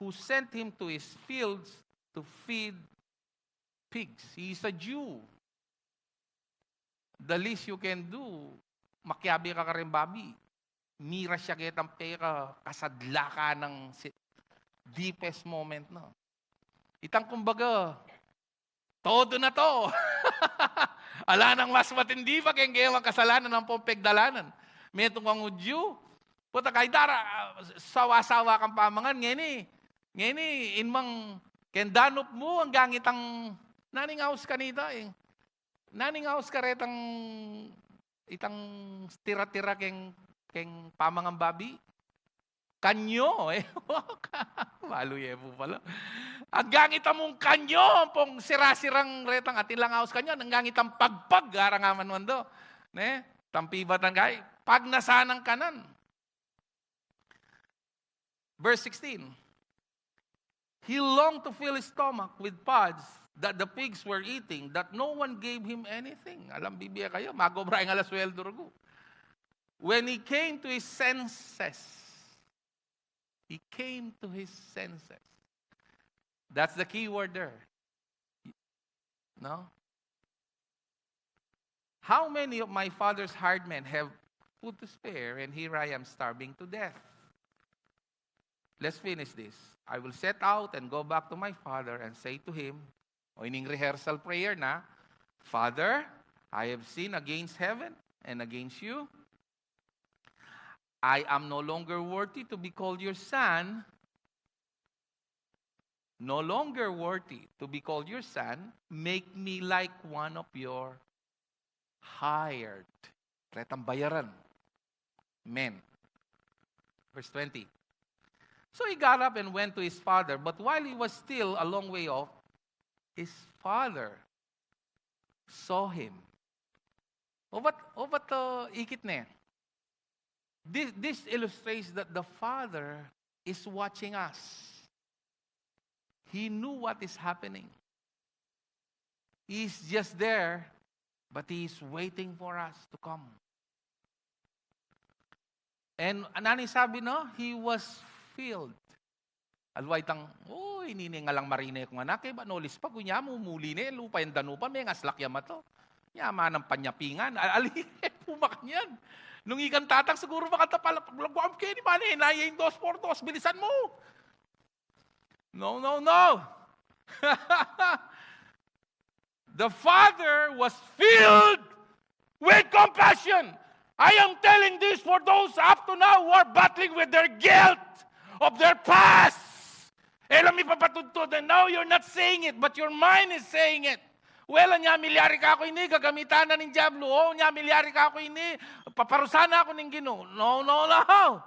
who sent him to his fields to feed pigs. He is a Jew. The least you can do, makiabe ka kareng babi. Miras ya ketang peka, kasadlakan nang si-, deepest moment na. Itang kumbaga, todo na to. Ala nang mas matindi pa keng kewang kasalanan ampong pegdalanan. Metung kang Hudyu, puta kay dara, ah, sawa-sawa kang pamangan, ngeni, ngeni, inmang keng danup mu, anggang itang, naning aus kanita, e. Naning aus karetang, itang tira-tira keng, keng pamangan babi. Kanyo, e. Balu ye pu pala. Anggang ita mung kanyo, ampong sira-sirang retang atin lang aus kanyo, anggang itang pagpag, arang aman mando. Ne? Tampi batan kay, pagnasan nang kanan. Verse sixteen. He longed to fill his stomach with pods that the pigs were eating, that no one gave him anything. Alam, bibie kayo, magobra ing ala sweldo rugu. When he came to his senses, he came to his senses. That's the key word there. No? How many of my father's hired men have food to spare, and here I am starving to death? Let's finish this. I will set out and go back to my father and say to him, o, ining rehearsal prayer na, "Father, I have sinned against heaven and against you. I am no longer worthy to be called your son. No longer worthy to be called your son. Make me like one of your hired." Retang bayaran. Men. Verse twenty. So he got up and went to his father, but while he was still a long way off, his father saw him. O ba't, o ba't, uh, ikit ne? This, this illustrates that the father is watching us. He knew what is happening. He is just there, but he is waiting for us to come. And nanu ing sabi, no? He was filled. Aliwa itang, "Uy, nini, ngalang marine kung anak, e, ba, nolis pa, gunya mu, muli ne, lupa yang danupan, mengaslak ya mata. Nya manang panyapingan." Al-, ali, e pu makanyan. Nung ikang tatang, siguru makanta pala, "Paglaguam keni, mane, na, ya ing dos por dos, bilisan mu." No, no, no. The father was filled with compassion. I am telling this for those up to now who are battling with their guilt of their past. E la mipapatudtud, and now you're not saying it, but your mind is saying it. "Well, nya milyari ka ku ini, gagamitan na ning dyablu. O, nya milyari ka ku ini, paparusahan na ku ning Ginu." No, no, no.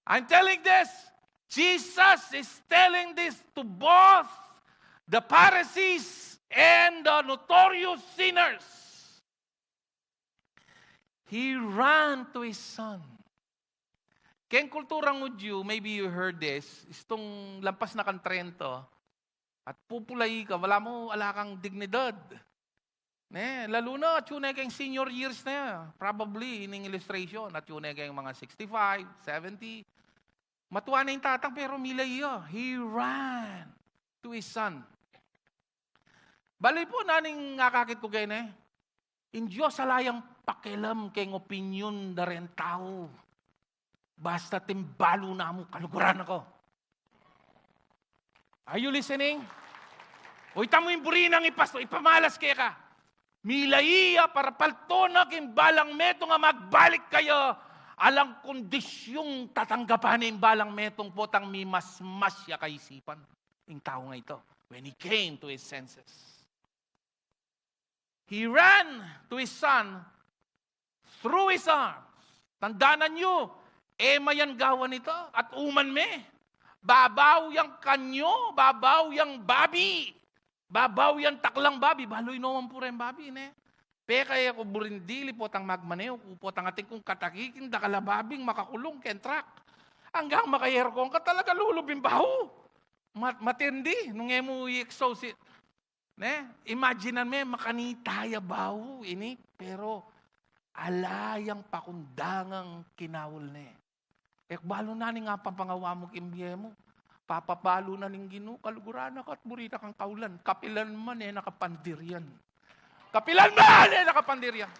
I'm telling this. Jesus is telling this to both the Pharisees and the notorious sinners. He ran to his son. Keng kulturang Hudyu, maybe you heard this, istung lampas na kang trenta, at pupulai ka, wala mu, ala kang dignidad. Ne, lalu na, atyu ne keng senior years na, probably, ining illustration, atyu ne keng mga sixty-five, seventy. Matua na ing tatang, pero milay ya. He ran to his son. Bale pu, nanu ing akakit ku keni, ing Dios ala yang pakialam keng opinyon da reng tau. Basta timbalu na mu, kaluguran na ku. Are you listening? O, ita mu ing buri nang ipastor, ipamalas keka. Milai ya para palto na king balang metung a magbalik kaya, alang kondisyung tatanggapan ne ing balang metung potang mimasmas ya kaisipan. Ing tau nga ito, when he came to his senses, he ran to his son, threw his arms. Tandanan yu, e mayan gawan ita, at uman me, babau yang kanyo, babau yang babi, babau yang taklang babi, balu yu naman pu reng babi, ne? Peka e ku buring dili potang magmaneu ku, potang atin kung katakiking dakal a babing makakulung keng truck. Anggang maka-aircon ka talaga lulubing bau. Mat-, matindi, nung e mu i-exhaust i-, ne? Imaginan me, makanita ya bau ini, pero ala yang pakundangang kinaul ne. E ku balu na ning apapangawa mu king bie mu. Papabalu na ning Ginu, kaluguran na ka at buri na kang kaulan. Kapilan man e na ka pandir yan. Kapilan man e na ka pandir yan.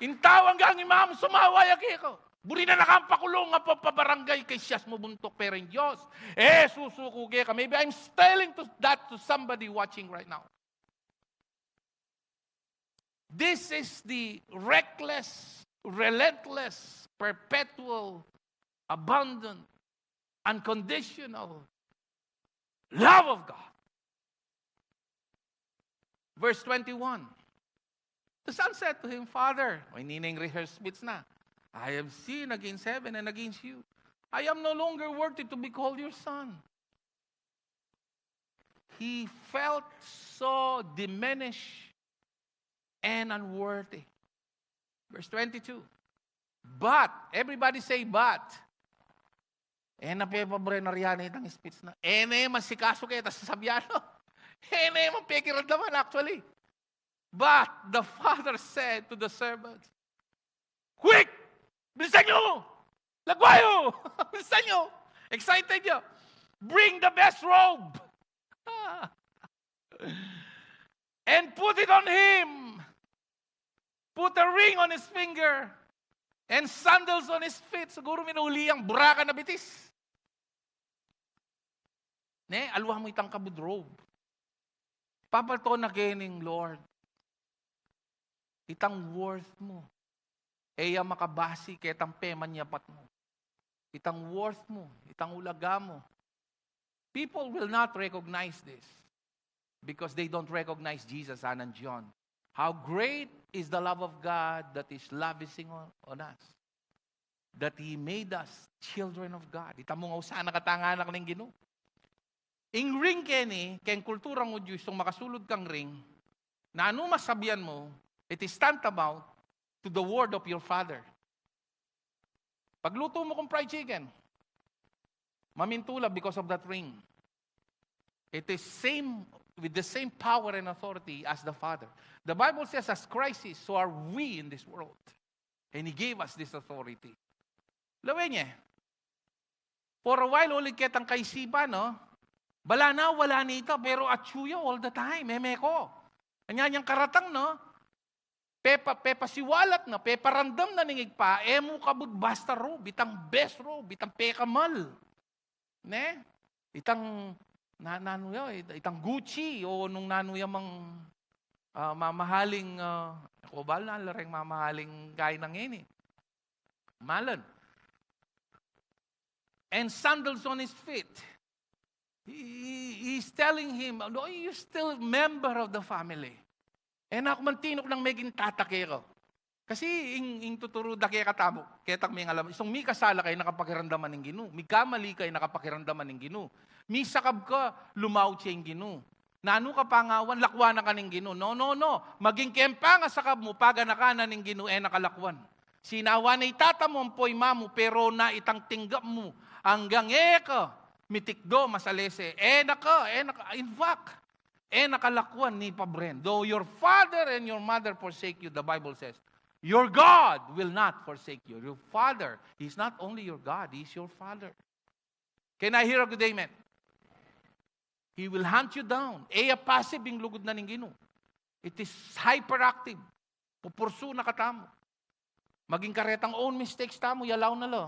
Ing tau anggang imamu sumawa ya keka. Buri na na kang pakulung a papabarangay kaysias mu buntuk pera ing Dios. E susuku keka. Maybe I'm telling to that to somebody watching right now. This is the reckless, relentless, perpetual, abundant, unconditional love of God. Verse twenty-one. The son said to him, "Father," o, ini na ing rehearsed speech na, "I have sinned against heaven and against you. I am no longer worthy to be called your son." He felt so diminished and unworthy. Verse twenty-two. But, everybody say, "But." E na pepabren, arya na itang speech na. E na masikasu keta sasabian, no? E na mapekiramdaman, actually. But the father said to the servants, "Quick! Bilisan yu! Lagwa yu! Bilisan yu!" Excited ya. "Bring the best robe and put it on him. Put a ring on his finger and sandals on his feet." Siguru minuli yang buraka na bitis. Ne, alwa mu itang kabud robe. Papalto na keni ning Lord itang worth mu. E ya makabasi ketang pemanyapat mu. Itang worth mu, itang ulaga mu. People will not recognize this because they don't recognize Jesus, Ann and John. How great is the love of God that is lavishing on, on us, that He made us children of God. Ita mu nga usan a kang anak ning Ginu. Ing ring keni, keng kulturang Hudyu, istung makasulud kang ring, nanu man sabian mu, it is tantamount to the word of your father. Paglutu mu kung fried chicken, mamintu la because of that ring. It is same, with the same power and authority as the Father. The Bible says, "As Christ is, so are we in this world." And He gave us this authority. Lawen ye. For a while, ulit ketang kaisipan, no? Bala na, wala nita, pero atyu ya all the time, e meko. Anya yang karatang, no? Pepa-, pepasiwalat na, peparamdam na ning Ibpa, e mu kabud basta robe, itang best robe, itang pekamal. Ne? Itang, na-, nanu ya, it-, itang Gucci, o nung nanu ya mang, ah, mamahaling, ah, e ku balu na, ala reng mamahaling kayang ini. Malan. And sandals on his feet. He, he's telling him, "No, you're still member of the family." E na ku man tinuknang meging tata keka. Kasi ing, ing tuturu da kekatamu, ketang mengalam, istung mikasala ka, e na ka pakiramdaman ning Ginu. Mikamali ka, e na ka pakiramdaman ning Ginu. Misakab ka, lumaut ya ing Ginu. Nanu ka pa ngawan, lakwan na ka ning Ginu. No, no, no. Maging keng pangasakab mu, paganakan na ning Ginu, e na ka lakwan. Sinawa na i tata mu ampo i mama mu, pero na itang tinggap mu, anggang e ka mitikdo masalese. E na ka, e na ka, in fact, e na ka lakwan ni pabren. "Though your father and your mother forsake you," the Bible says, "your God will not forsake you." Your father, He's not only your God, He's your father. Can I hear a good amen? He will hunt you down. E ya passive ing lugud na ning Ginu. It is hyperactive. Pupursu na katamu. Maging karetang own mistakes tamu, yalaw na la.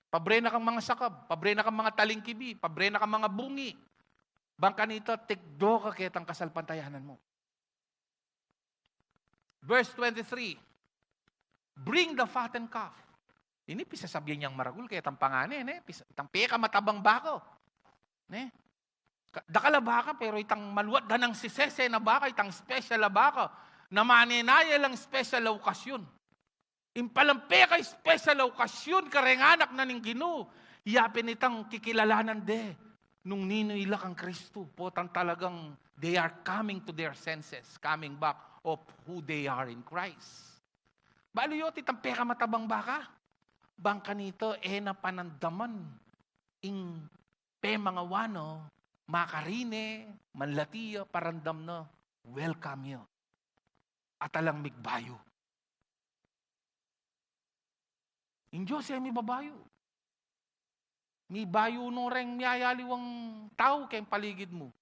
Pabre na kang mangasakab, pabre na kang mangatalingkibi, pabre na kang mangabungi. Bang kanita, tikdo ka ketang kasalpantayanan mu. Verse twenty-three, "Bring the fattened calf." Ini pisasabian yang maragul kaya itang pangane, ne? Pis-, itang pekamatabang baka. Ne? Ka-, dakal a baka, pero itang maluat da nang sisese na baka, itang special a baka. Na manenaya lang special a okasyon. Ing palang peka-special a okasyon, kareng anak na ning Ginu. Yapin itang kikilalanan de nung ninu ila kang Kristu. Potang talagang they are coming to their senses, coming back of who they are in Christ. Balu yu, itang pekamatabang baka, bang kanita, e na panandaman ing pemangawa na, makarine, manlati ya, parandam na, welcome ya. At alang migbayu. Ing Dios e mibabayu. Mibayu no reng miyayaliwang tau keng paligid mu.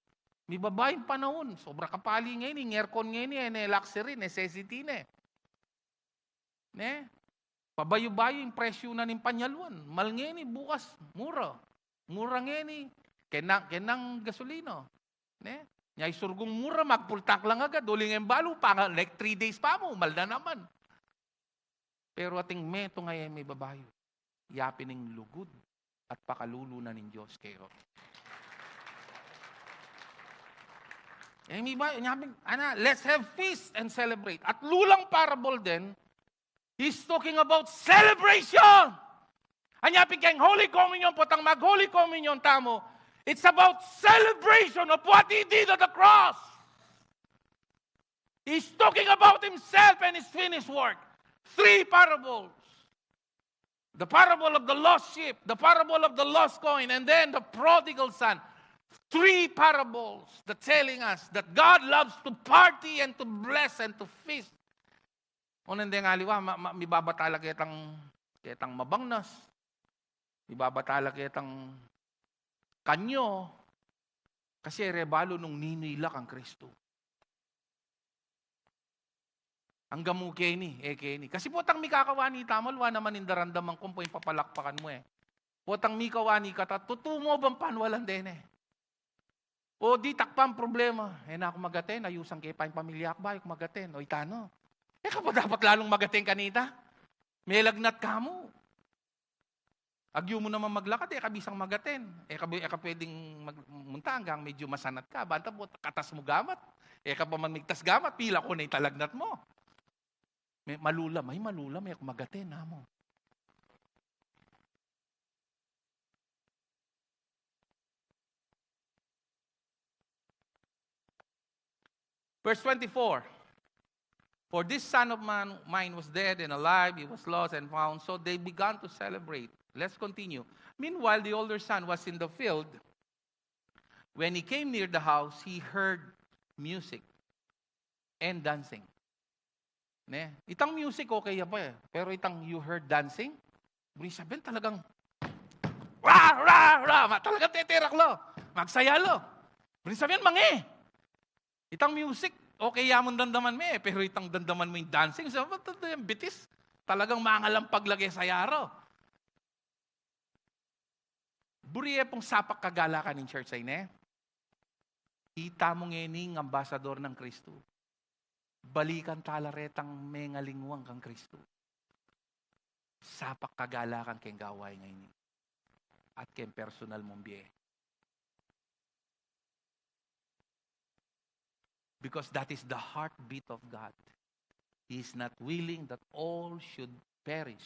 Mibabayu ing panaun, sobra kapali ngeni, ing aircon ngeni, e ne luxury, necessity ne. Ne? Pabayu-bayu ing presyu na ning panyaluan. Mal ngeni, bukas, mura. Mura ngeni, kenang, kenang gasolina. Ne? Nya isurgung mura, mag-full tank lang agad, uling e balu, panga, like, three days pa mu, mal na naman. Pero ating metung a e mibabayu, yapin ing lugud at pakalulu na ning Dios kekayu. E mibayu, yapin, ana, let's have feast and celebrate. At lulang parable din, he's talking about celebration. Anya pin keng Holy Communion, potang mag-Holy Communion tamu, it's about celebration of what he did on the cross. He's talking about himself and his finished work. Three parables. The parable of the lost sheep, the parable of the lost coin, and then the prodigal son. Three parables that telling us that God loves to party and to bless and to feast. Oneng deng aliwa, ma-, ma-, mibabatala ketang, ketang mabangnas. Mibabatala ketang kanyo. Kasi e re balu nung ninu ila kang Kristu. Anggang mu keni, e keni. Kasi potang mikakawani tamu, aliwa naman ing daramdaman ku, ampo ing papalakpakan mu e. Potang mikawani kata, tutu mu bang panwalan dene? O ditak pang problema, e na ku magaten, ayusan ke pa ing pamilya ku, bayu ku magaten. O ita na. E ka pa dapat lalung magaten kanita? Melagnat ka mu. Agyu mu naman maglakad, e ka bisang magaten. E ka, e ka pwedeng mag-, munta anggang medyu masanat ka. Banta potang katas mu gamat. E ka pa man migtas gamat, pila ku na ing talagnat mu. Me-, malulam, ay malulam, e ku magaten, amu. Verse twenty-four. "For this son of man, mine was dead and alive, he was lost and found." So they began to celebrate. Let's continue. "Meanwhile, the older son was in the field. When he came near the house, he heard music and dancing." Ne? Itang music, okay ya pa e. Pero itang you heard dancing, buri sabian talagang, ra, ra, ra, ma-, talagang teterak lo. Magsaya lo. Buri sabian, mange. Itang music, okay ya mung damdaman me, pero itang damdaman mu ing dancing, sabi, "Ba't ito yung bitis?" Talagang mangalampag lagi saya ro. Buri e pung sapak kagalakan ing church a ini. Ita mu ngeni ing ambasador nang Kristu. Balikan tala retang mengalingwang kang Kristu. Sapak kagalakan keng gawain a ini. At keng personal mung bie. Because that is the heartbeat of God. He is not willing that all should perish,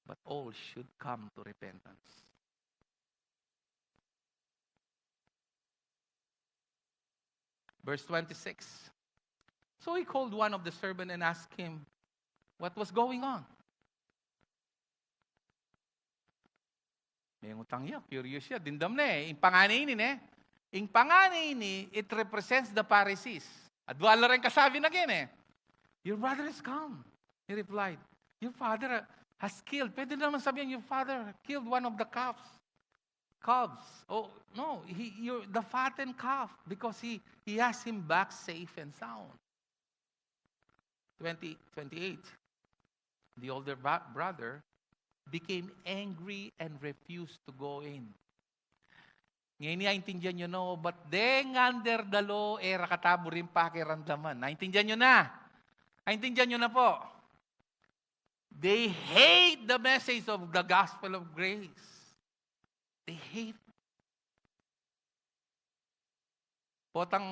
but all should come to repentance. Verse twenty-six. So he called one of the servants and asked him what was going on. Mengutang ya, curious ya, dimdam ne. Ing pangane ini, ne? Ing pangane ini, it represents the Pharisees. Adwa la reng kasabi na keni, "Your brother has come," he replied. "Your father has killed." Pwede naman sabihin, "Your father killed one of the calves." Calves. Oh, no, he, your, the fattened calf, because he, he has him back safe and sound. Twenty, twenty-eight. The older ba-, brother became angry and refused to go in. Ngeni, aintindian yu na, o, bat deng under the law, e ra kata buring pakiramdaman. Naintindian yu na? Naintindihan nyo na po? They hate the message of the gospel of grace. They hate. Potang,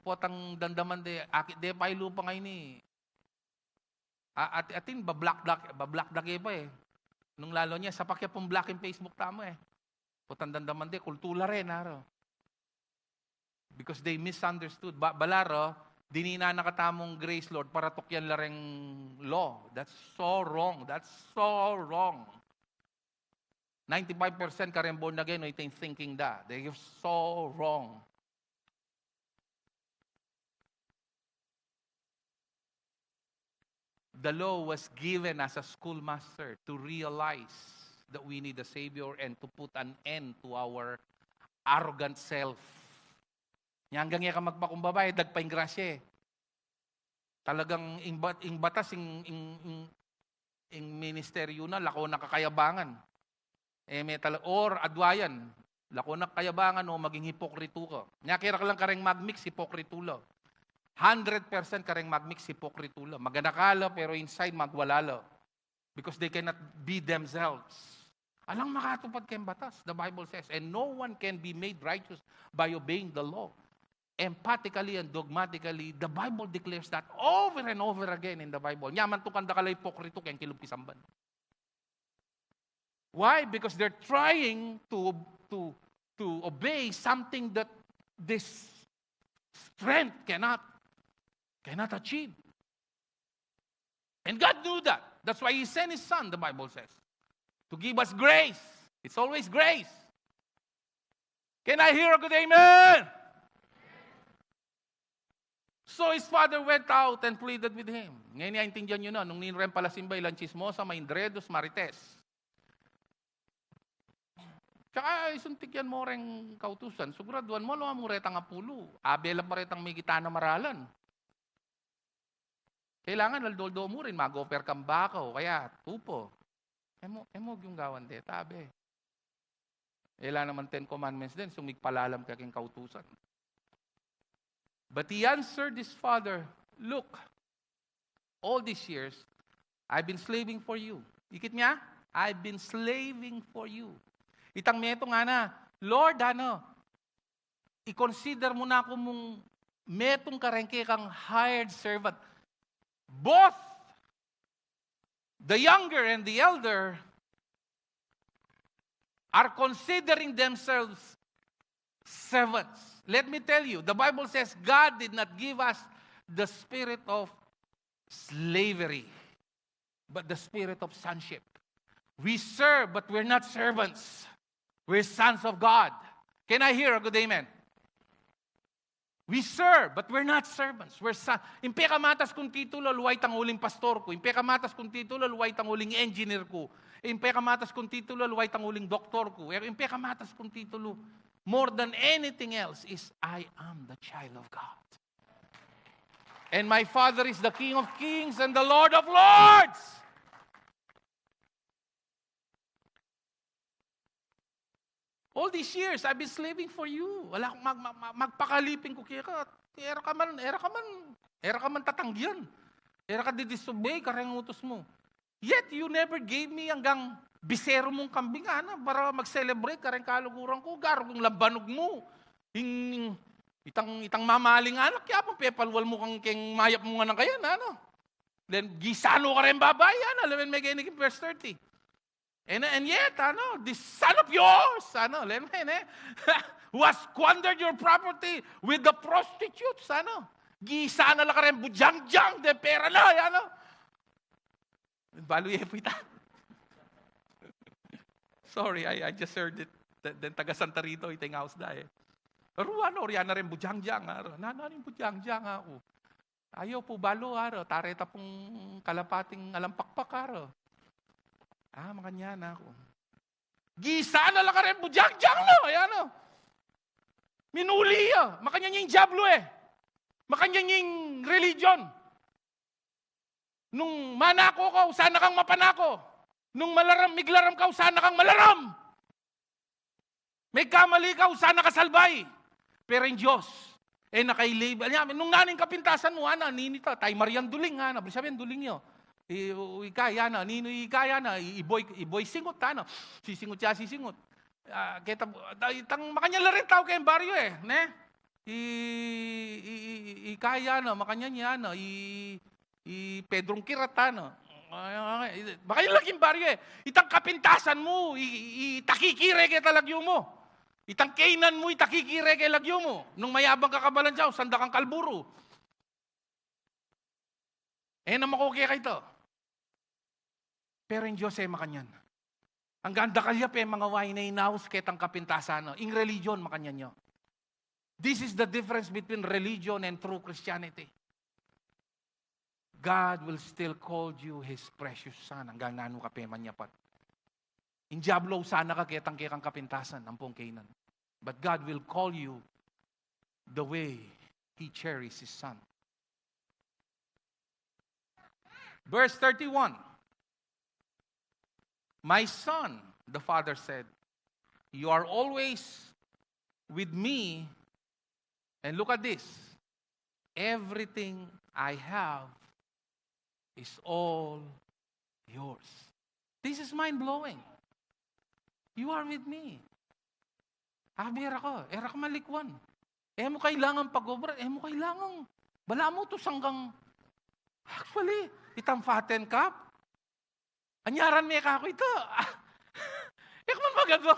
potang damdaman de, akit de pa ing lupa ngeni. A-, at-, atin, bablock da, bablock da ke pa e. Nung lalu ne, sapak ya pung block ing Facebook tamu e. Potang damdaman de, kultu la rin, aro. Because they misunderstood. Ba-, bala ro, dininan na katamung grace, Lord, para tukyan la reng law. That's so wrong. That's so wrong. Ninety-five percent kareng born again, ito ing thinking da. They are so wrong. The law was given as a schoolmaster to realize that we need a Savior and to put an end to our arrogant self. Nya anggang e ka magpakumbaba e, dagpa ing grasya e. Talagang ing bat-, ing batas, ing, ing, ing, ing ministeryu na, lako na kakayabangan. E me tala-, or adwa yan, lako na kakayabangan o maging hipokritu ka. Nya kera ka lang kareng magmix, hipokritu la. Hundred percent kareng magmix, hipokritu la. Magana ka la, pero inside, magwala la. Because they cannot be themselves. Alang makatupad keng batas, the Bible says, and no one can be made righteous by obeying the law. Emphatically and dogmatically, the Bible declares that over and over again in the Bible. Nya man tukang dakal a ipokritu keng kilub pisamban. Why? Because they're trying to, to, to obey something that this strength cannot, cannot achieve. And God knew that. That's why He sent His Son, the Bible says, to give us grace. It's always grace. Can I hear a good amen? So his father went out and pleaded with him. Ngeni, aintindian yu na, nung ninren pala simba, ilang chismosa, maindredus, marites. Tsaka isuntik yan mo reng kautusan. Siguraduan mo, lawan mo retang apulu. Abela pa retang migitana maralan. Kailangan aldo-aldo mu rin, mag-offer kang baka o kaya tupa. E mu, e mu gyung gawan deta, abe. E la naman Ten Commandments den, sung migpalalam ka king kautusan. But he answered his father, "Look, all these years, I've been slaving for you." Ikit nya, "I've been slaving for you." Itang metung, ngana, "Lord, ano, i-consider mu na ku mung metung kareng kekang hired servant." Both the younger and the elder are considering themselves servants. Let me tell you, the Bible says God did not give us the spirit of slavery, but the spirit of sonship. We serve, but we're not servants. We're sons of God. Can I hear a good amen? We serve, but we're not servants. We're son. Ing pekamatas kung titulo, luwa itang uling pastor ku. Ing pekamatas kung titulo, luwa itang uling engineer ku. Ing pekamatas kung titulo, luwa itang uling doktor ku. Ing pekamatas kung titulo, more than anything else, is, "I am the child of God. And my Father is the King of kings and the Lord of lords." All these years, I've been slaving for you. Ala kung mag-, mag-, mag-, magpakaliping ku keka. E ra ka man, e ra ka man, e ra ka man tatanggian. E ra ka di-disobey kareng utus mu. Yet you never gave me anggang bisero mung kambing, ana, para mag-celebrate kareng kaluguran ku. Garu kung lambanug mu. Ing, itang, itang mamaling anak, kaya pung pepalwal mu kang keng mayap mung anak yan, ano? Then, gisa no kareng babai, ano? Lawen me keni king verse thirty. And, and yet, ano, this son of yours, ano, lawen me, eh, who has squandered your property with the prostitutes, ano? Gisa na la kareng bujangjang, de pera na, ano? Balu ye pu ita. Sorry, I, I just heard it. Den, den taga Santa Rita, ita ing aus da, eh. Ruan, o, rian na ring bujangjang, aro. Na, na ring bujangjang, ako. Ayaw pu balu, aro. Tare ta pung kalapating alampakpak, aro. Ah, makanyan, ako. Gisa na la kareng bujangjang, no? Ayan, no? Minuli ya. Makanyan ing diablo, eh. Makanyan ing religion. Nung manako ka, usan na kang mapanako. Nung malaram, miglaram ka, usan na kang malaram. Migkamali ka, usan na kang salbay. Pero ing Dios, E na kay label. Anya, nung nanu ing kapintasan mu, ana, nini ta, tay Mariang Duling, ana, buri sabian Duling yu. I, u-, ika, ana, ninu, ika, ana, i, i Boy, i Boy Singut, ana. Sisingut ya, sisingut. Ah, keta, ta-, itang makanyan la rin tau keng baryu, e, ne? I, i, i, i, ika, ana, makanyan ya, ana, i, i Pedrong Kirat, ana. Ay, ay, ay, makanyan la king baryu, e. Itang kapintasan mu, i, i, itakikire keta lagyu mu. Itang kaynan mu, itakikire keta lagyu mu. Nung mayabang ka kabalan, sandak kang kalburu. E na makuke keta. Pero ing Dios e makanyan. Anggang dakal ya pe mangawa, e na inaus ketang kapintasan na. Ing religion, makanyan ya. This is the difference between religion and true Christianity. God will still call you His precious son. Anggang nanu ka pe manyapat. Ing Diablo, sana ka ketang kekang kapintasan, ampong kaynan. But God will call you the way He cherishes His son. Verse thirty-one. "My son," the father said, "you are always with me." And look at this. "Everything I have is all yours." This is mind-blowing. "You are with me." Abi, e ra ka, e ra ka malikwan. E mu kailangan pag-obra, e mu kailangan. Balamu tusang kang, actually, itang fatten cup, anyaran me kaku ita. E ku man magagawa.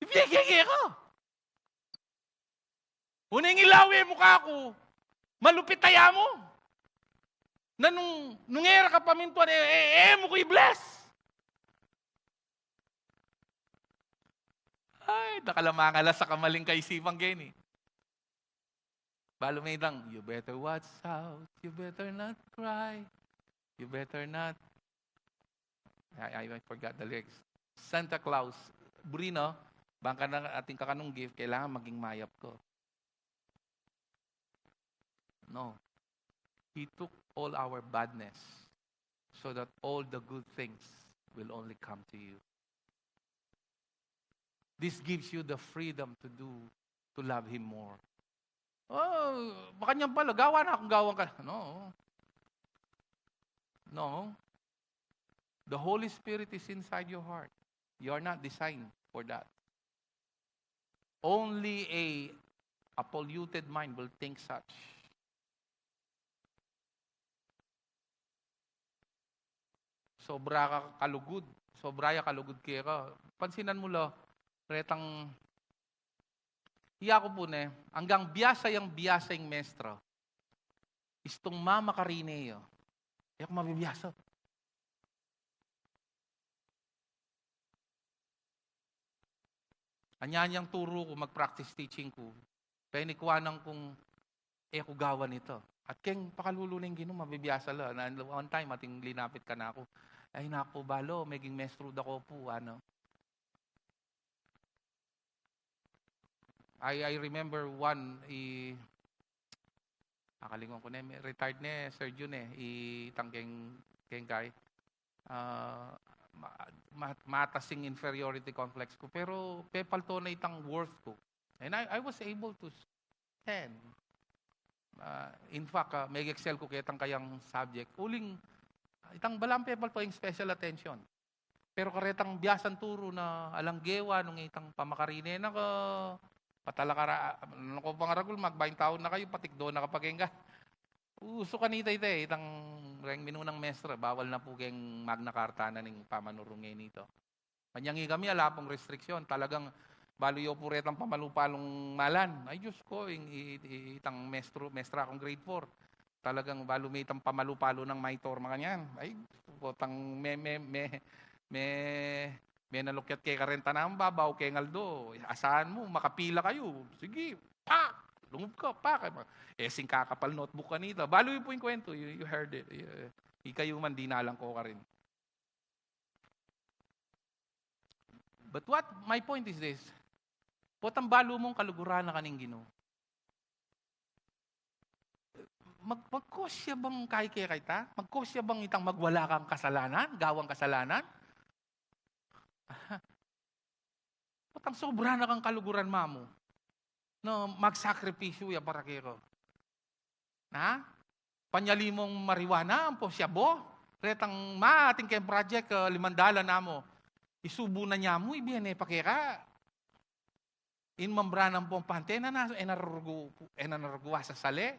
Ibie ke keka. Uling ilawe mu kaku, malupit ya mu. Na nung, nung e ra ka pamintuan, e, e, e mu ku i-bless. Ay, dakal a mangalas a kamaling kaisipan keni. Balu me itang, "You better watch out, you better not cry, you better not," I, I, I forgot the lyrics. "Santa Claus, buri na, bang ka na atin kakanung gift, kailangan maging mayap ka." No. He took all our badness so that all the good things will only come to you. This gives you the freedom to do, to love Him more. Oh, makanyan pala, gawa na kung gawa ka. No. No. The Holy Spirit is inside your heart. You are not designed for that. Only a, a polluted mind will think such. Sobra ka kalugud. Sobra ya kalugud keka. Pansinan mu la, retang, iya ku pu ne, anggang biasa yang biasa ing mestra, istung mamakarine ya, e ku mabibiasa. Anyanyang turu ku, mag-practice teaching ku, penikuanan kung e ku gawan ita. At keng pakalulu ning Ginu, mabibiasa la. Na, one time, ating linapit kanaku, "Ay, naku, balu, meging mestru da ko pu," anu. I, I remember one, i, akalinguan ku ne, retired ne, Sir Jun e, itang keng, keng kai. Ah, ma-, ma-, matas ing inferiority complex ku, pero pepalto na itang worth ku. And I, I was able to stand. Ah, in fact, ah, meg-excel ku ketang kayang subject. Uling, itang balang pepalto ing special attention. Pero karetang biasang turu na alang gewa nung itang pamakarine na ka, patalakara, nanu ku pang aragul, magbaing taun na kayu, patikdo na kapag engga. Usu kanita ita e, itang reng minunang mestra, bawal na pu keng Magna Carta na ning pamanurung e nita. Manyang ikami, ala pung restriction. Talagang balu yu pu retang pamalu-palung malan. Ay, Diyos ko, ing, i-, i-, itang mestru, mestra kung grade four. Talagang balu me itang pamalu-palu nang maitor, makanyan. Ay, potang me, me, me, me, me nalukyat keka reng tanaman, babaw keng aldo. Asahan mu, makapila kayu. Sige, pak! Lungub ka, pak! E sing kakapal notebook kanita. Balu yu pu ing kwentu, you, you heard it. Y-, ikayu man, dinalan ko karin. But what, my point is this. Potang balu mung kaluguran na ka ning Ginu, mag-, magkosya bang kaya keka ita? Magkosya bang itang magwala kang kasalanan, gawang kasalanan? Potang sobra na kang kaluguran mamu. no, magsakripisyu ya para keka. Na? Panyali mung marijuana, ampo shabu. Retang ma, atin keng project, ah, limandalan namu. Isubu na namu, ibie ne pa keka. In membrana ampong pante na, na, e na rugu, e na rugu a sasali.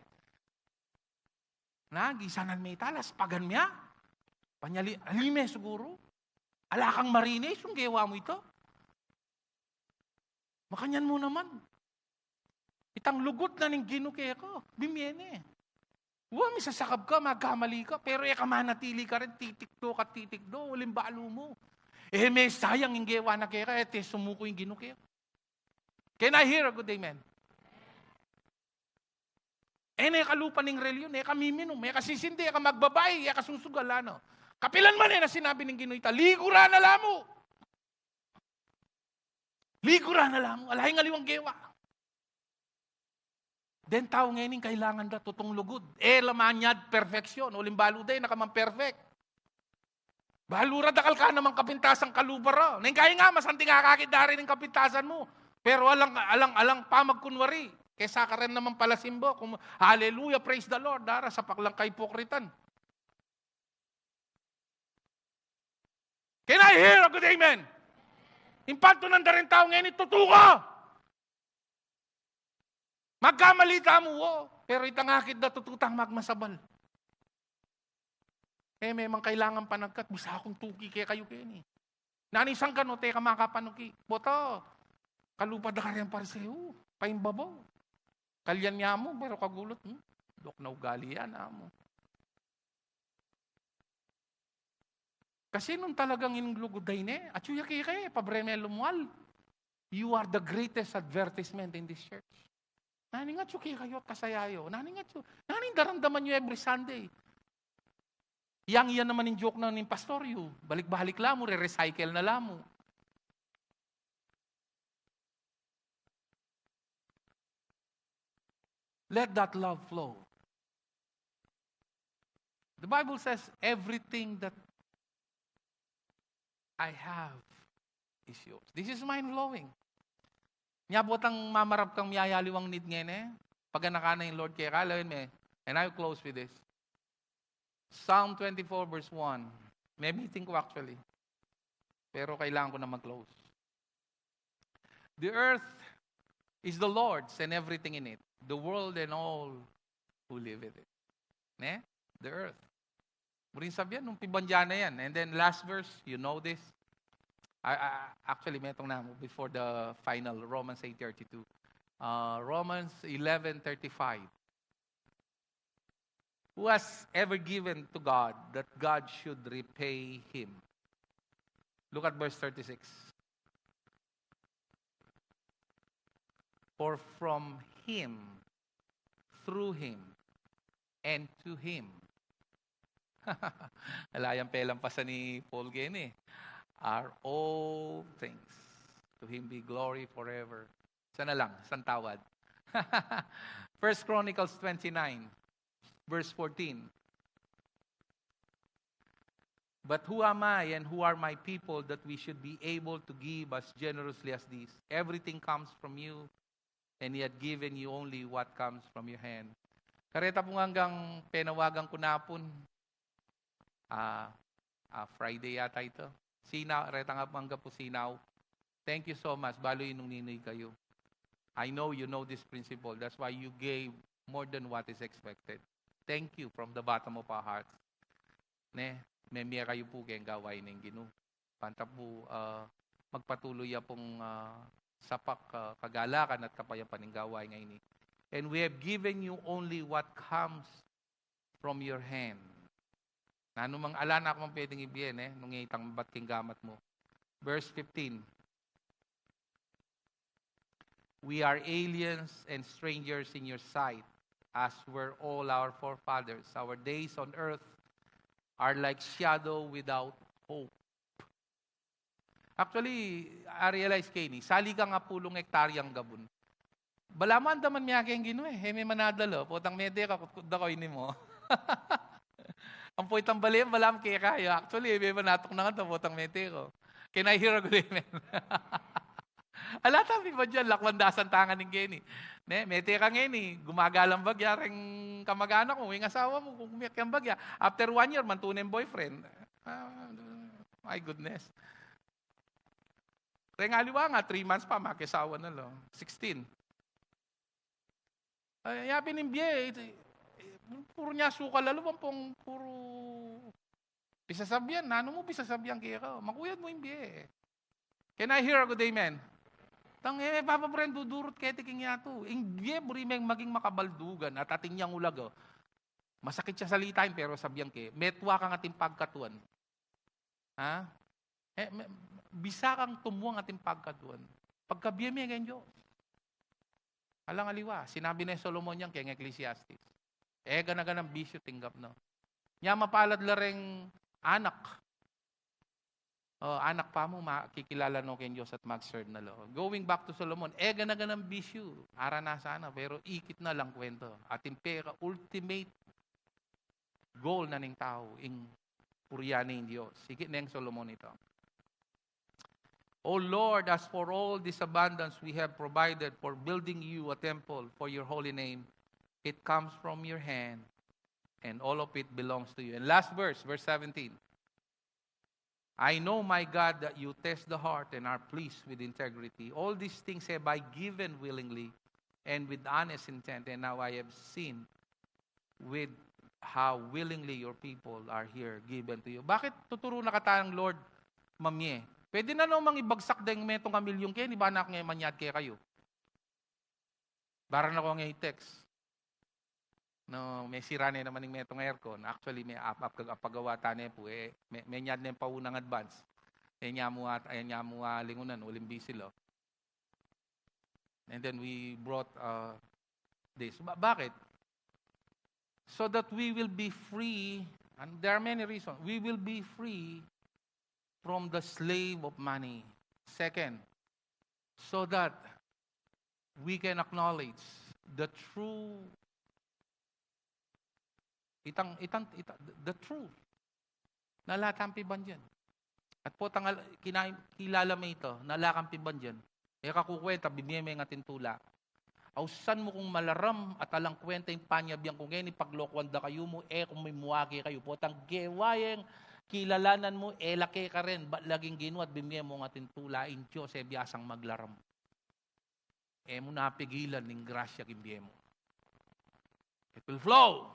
Na, gisanan me ita, laspagan me ya. Panyali, ali me siguru. Ala kang marinis, yung gewa mu ita. Makanyan mu naman. Itang lugud na ning Ginu keka, bimie ne. Wa, misasakab ka, magkamali ka, pero e ka manatili karin, titikdo ka, titikdo, uling balu mu. E me sayang ing gewa na keka, e te sumuko ing Ginu keka. Can I hear a good amen? E ne kalupa ning relihiyon, e ka miminum, e ka sisindi, e ka magbabai, e ka susugal, ano. Kapilan man e na sinabi ning Ginu ita, liguran na la mu. Liguran na la mu, ala ing aliwang gewa. Deng tau ngeni kailangan da tutung lugud. E la manyad perfection, uling balu da, e na ka man perfect. Balu ra dakal ka namang kapintasan kalupa ra. Neng kayi nga, masanting akakit da rin ing kapintasan mu. Pero alang, alang, alang pamagkunwari. Kesa ka rin naman palasimba, kum-, hallelujah, praise the Lord, dara, sapak lang kaipokritan. Can I hear a good amen? Impantunan da rin tau ngeni, tutu ka! Magkamali tamu, o. Pero itang akit da tutu tang magmasabal. E, memang kailangan panagkat, bisa kung tuki kekayu keni. Nanu ing sangkan o, teka makapanuki. Boto, kalupa da karing Pariseo, paimbabaw. Kalyan ya mu, pero kagulut, hmm? Dok na ugali yan, amu. Kasi nung talagang inlugud da ini, atyu ya keka, e, pabreme lumual. You are the greatest advertisement in this church. Nanu ing atyu kekayu at kasaya yu? Nanu ing atyu? Nanu ing daramdaman yu every Sunday? Yang, yan naman ing joke na ning pastor yu. Balik-balik la mu, re-recycle na la mu. Let that love flow. The Bible says, "Everything that I have is yours." This is mind-blowing. Nya, botang mamarap kang miyayaliwang need ngeni, paganakan na ing Lord keka, lawen me. And I will close with this. Psalm twenty-four verse one. May meeting ko actually. Pero kailangan ko na mag-close. "The earth is the Lord's and everything in it, the world and all who live in it." Ne? The earth. Murin sabian, nung pibandian na yan. And then last verse, you know this. I, I, actually, metung na mu before the final, Romans eight thirty-two. Uh, Romans eleven thirty-five. "Who has ever given to God that God should repay him?" Look at verse thirty-six. "For from him, through him, and to him." Ala yang pelampas ni Paul keni, "Are all things. To him be glory forever." Sana lang, santawad. First Chronicles twenty-nine, verse fourteen. "But who am I and who are my people that we should be able to give as generously as this? Everything comes from you, and yet giving you only what comes from your hand." Kareta pung anggang penawagan ku na pun, ah, ah, Friday yata ita. Sinaw, reta nga pung angga pu sinaw. Thank you so much. Balu nung ninuyug kayu. I know you know this principle. That's why you gave more than what is expected. Thank you from the bottom of our hearts. Ne, memie kayu pu keng gawain ning Ginu. Panta pu, ah, magpatuloy ya pung, ah, sapak, ah, kagalakan at kapayapan ning gawain ngeni. "And we have given you only what comes from your hand." Nanu mang, ala na ku mang pwedeng ibie, ne, nung itang bat king gamat mu. Verse fifteen. "We are aliens and strangers in your sight, as were all our forefathers. Our days on earth are like shadow without hope." Actually, I realize keni, sali kang apulung ektaryang gabun. Balamu andaman miyake ing Ginu e, e me manadala, potang mete ka, kutkutan da ko ini mo. Ampo itang bale, balamu keka ya. Actually, e me manatuk na nga, potang mete ko. Can I hear a good amen? Ala, tabi ba diyan, lakwan da sa tangan ning geni. Ne, mete ka ngeni, gumagalang bagya reng kamag-anak mu, ing asawa mu, kung kumiyak yang bagya. After one year, mantu ne ing boyfriend. Ah, my goodness. Reng aliwa nga, three months pa, makiasawa na lo. Sixteen. Ay, yapin ing bie, iti, puru nya sukal, alu bang pung puru pisasabian, nanu mu pisasabian keka, makuyad mu ing bie. Can I hear a good amen? Tang, e, Papa Bren, dudurut keti king yatu. Ing bie, buri meng maging makabaldugan, at atin yang ulaga. Masakit ya salitain, pero sabian ke, metua kang atin pagkatuan. Ha? E, me-, bisa kang tumuang atin pagkatuan. Pagkabie me keng Dios. Alang aliwa, sinabi ne Solomon yan keng Ecclesiastes. E gana-ganang bisyu tinggap no. Nya mapalad la reng anak. O, anak pa mu, makikilala no keng Dios at mag-serve na lo. Going back to Solomon, e gana-ganang bisyu, aranasan na, pero ikit na lang kwento. Atin peka ultimate goal na ning tau, ing purian ing Dios. Ikit neng Solomon ita. O Lord, as for all this abundance we have provided for building you a temple for your holy name, it comes from your hand, and all of it belongs to you. And last verse, verse seventeen. I know, my God, that you test the heart and are pleased with integrity. All these things have I given willingly and with honest intent, and now I have seen with how willingly your people are here given to you. Bakit tuturu na katamu nang Lord mamie? Pwede na namang ibagsak deng metung a milyun keni, bang e manyad kekayu. Bara na ko nge i-text. No, me sira ne naman ing metung aircon. Actually, me ap-, ap-, apagawa ta ne pu, e, me, menyad ne paunang advance. E, nyamu at, e, nyamu, ah, lingunan, uling busy lo. And then we brought, uh, this. Ba-, bakit? So that we will be free, and there are many reasons. We will be free from the slave of money. Second, so that we can acknowledge the true, itang, itang, ita-, the truth. Na ala tang pibandian. At potang al-, kina-, kilala me ita, na ala kang pibandian. E ka kukwenta, bibie me ing atin tula. Ausan mu kung malaram at alang kwenta ing panyabian ku ngeni, paglokuan da kayu mu, e ku mimua kekayu. Potang gewa yeng kilalanan mu, e la keka rin, bat laging Ginu at bibie mu ing atin tula, ing Dios e biasang maglaram. E mu na pigilan ing grasya king bie mu. It will flow.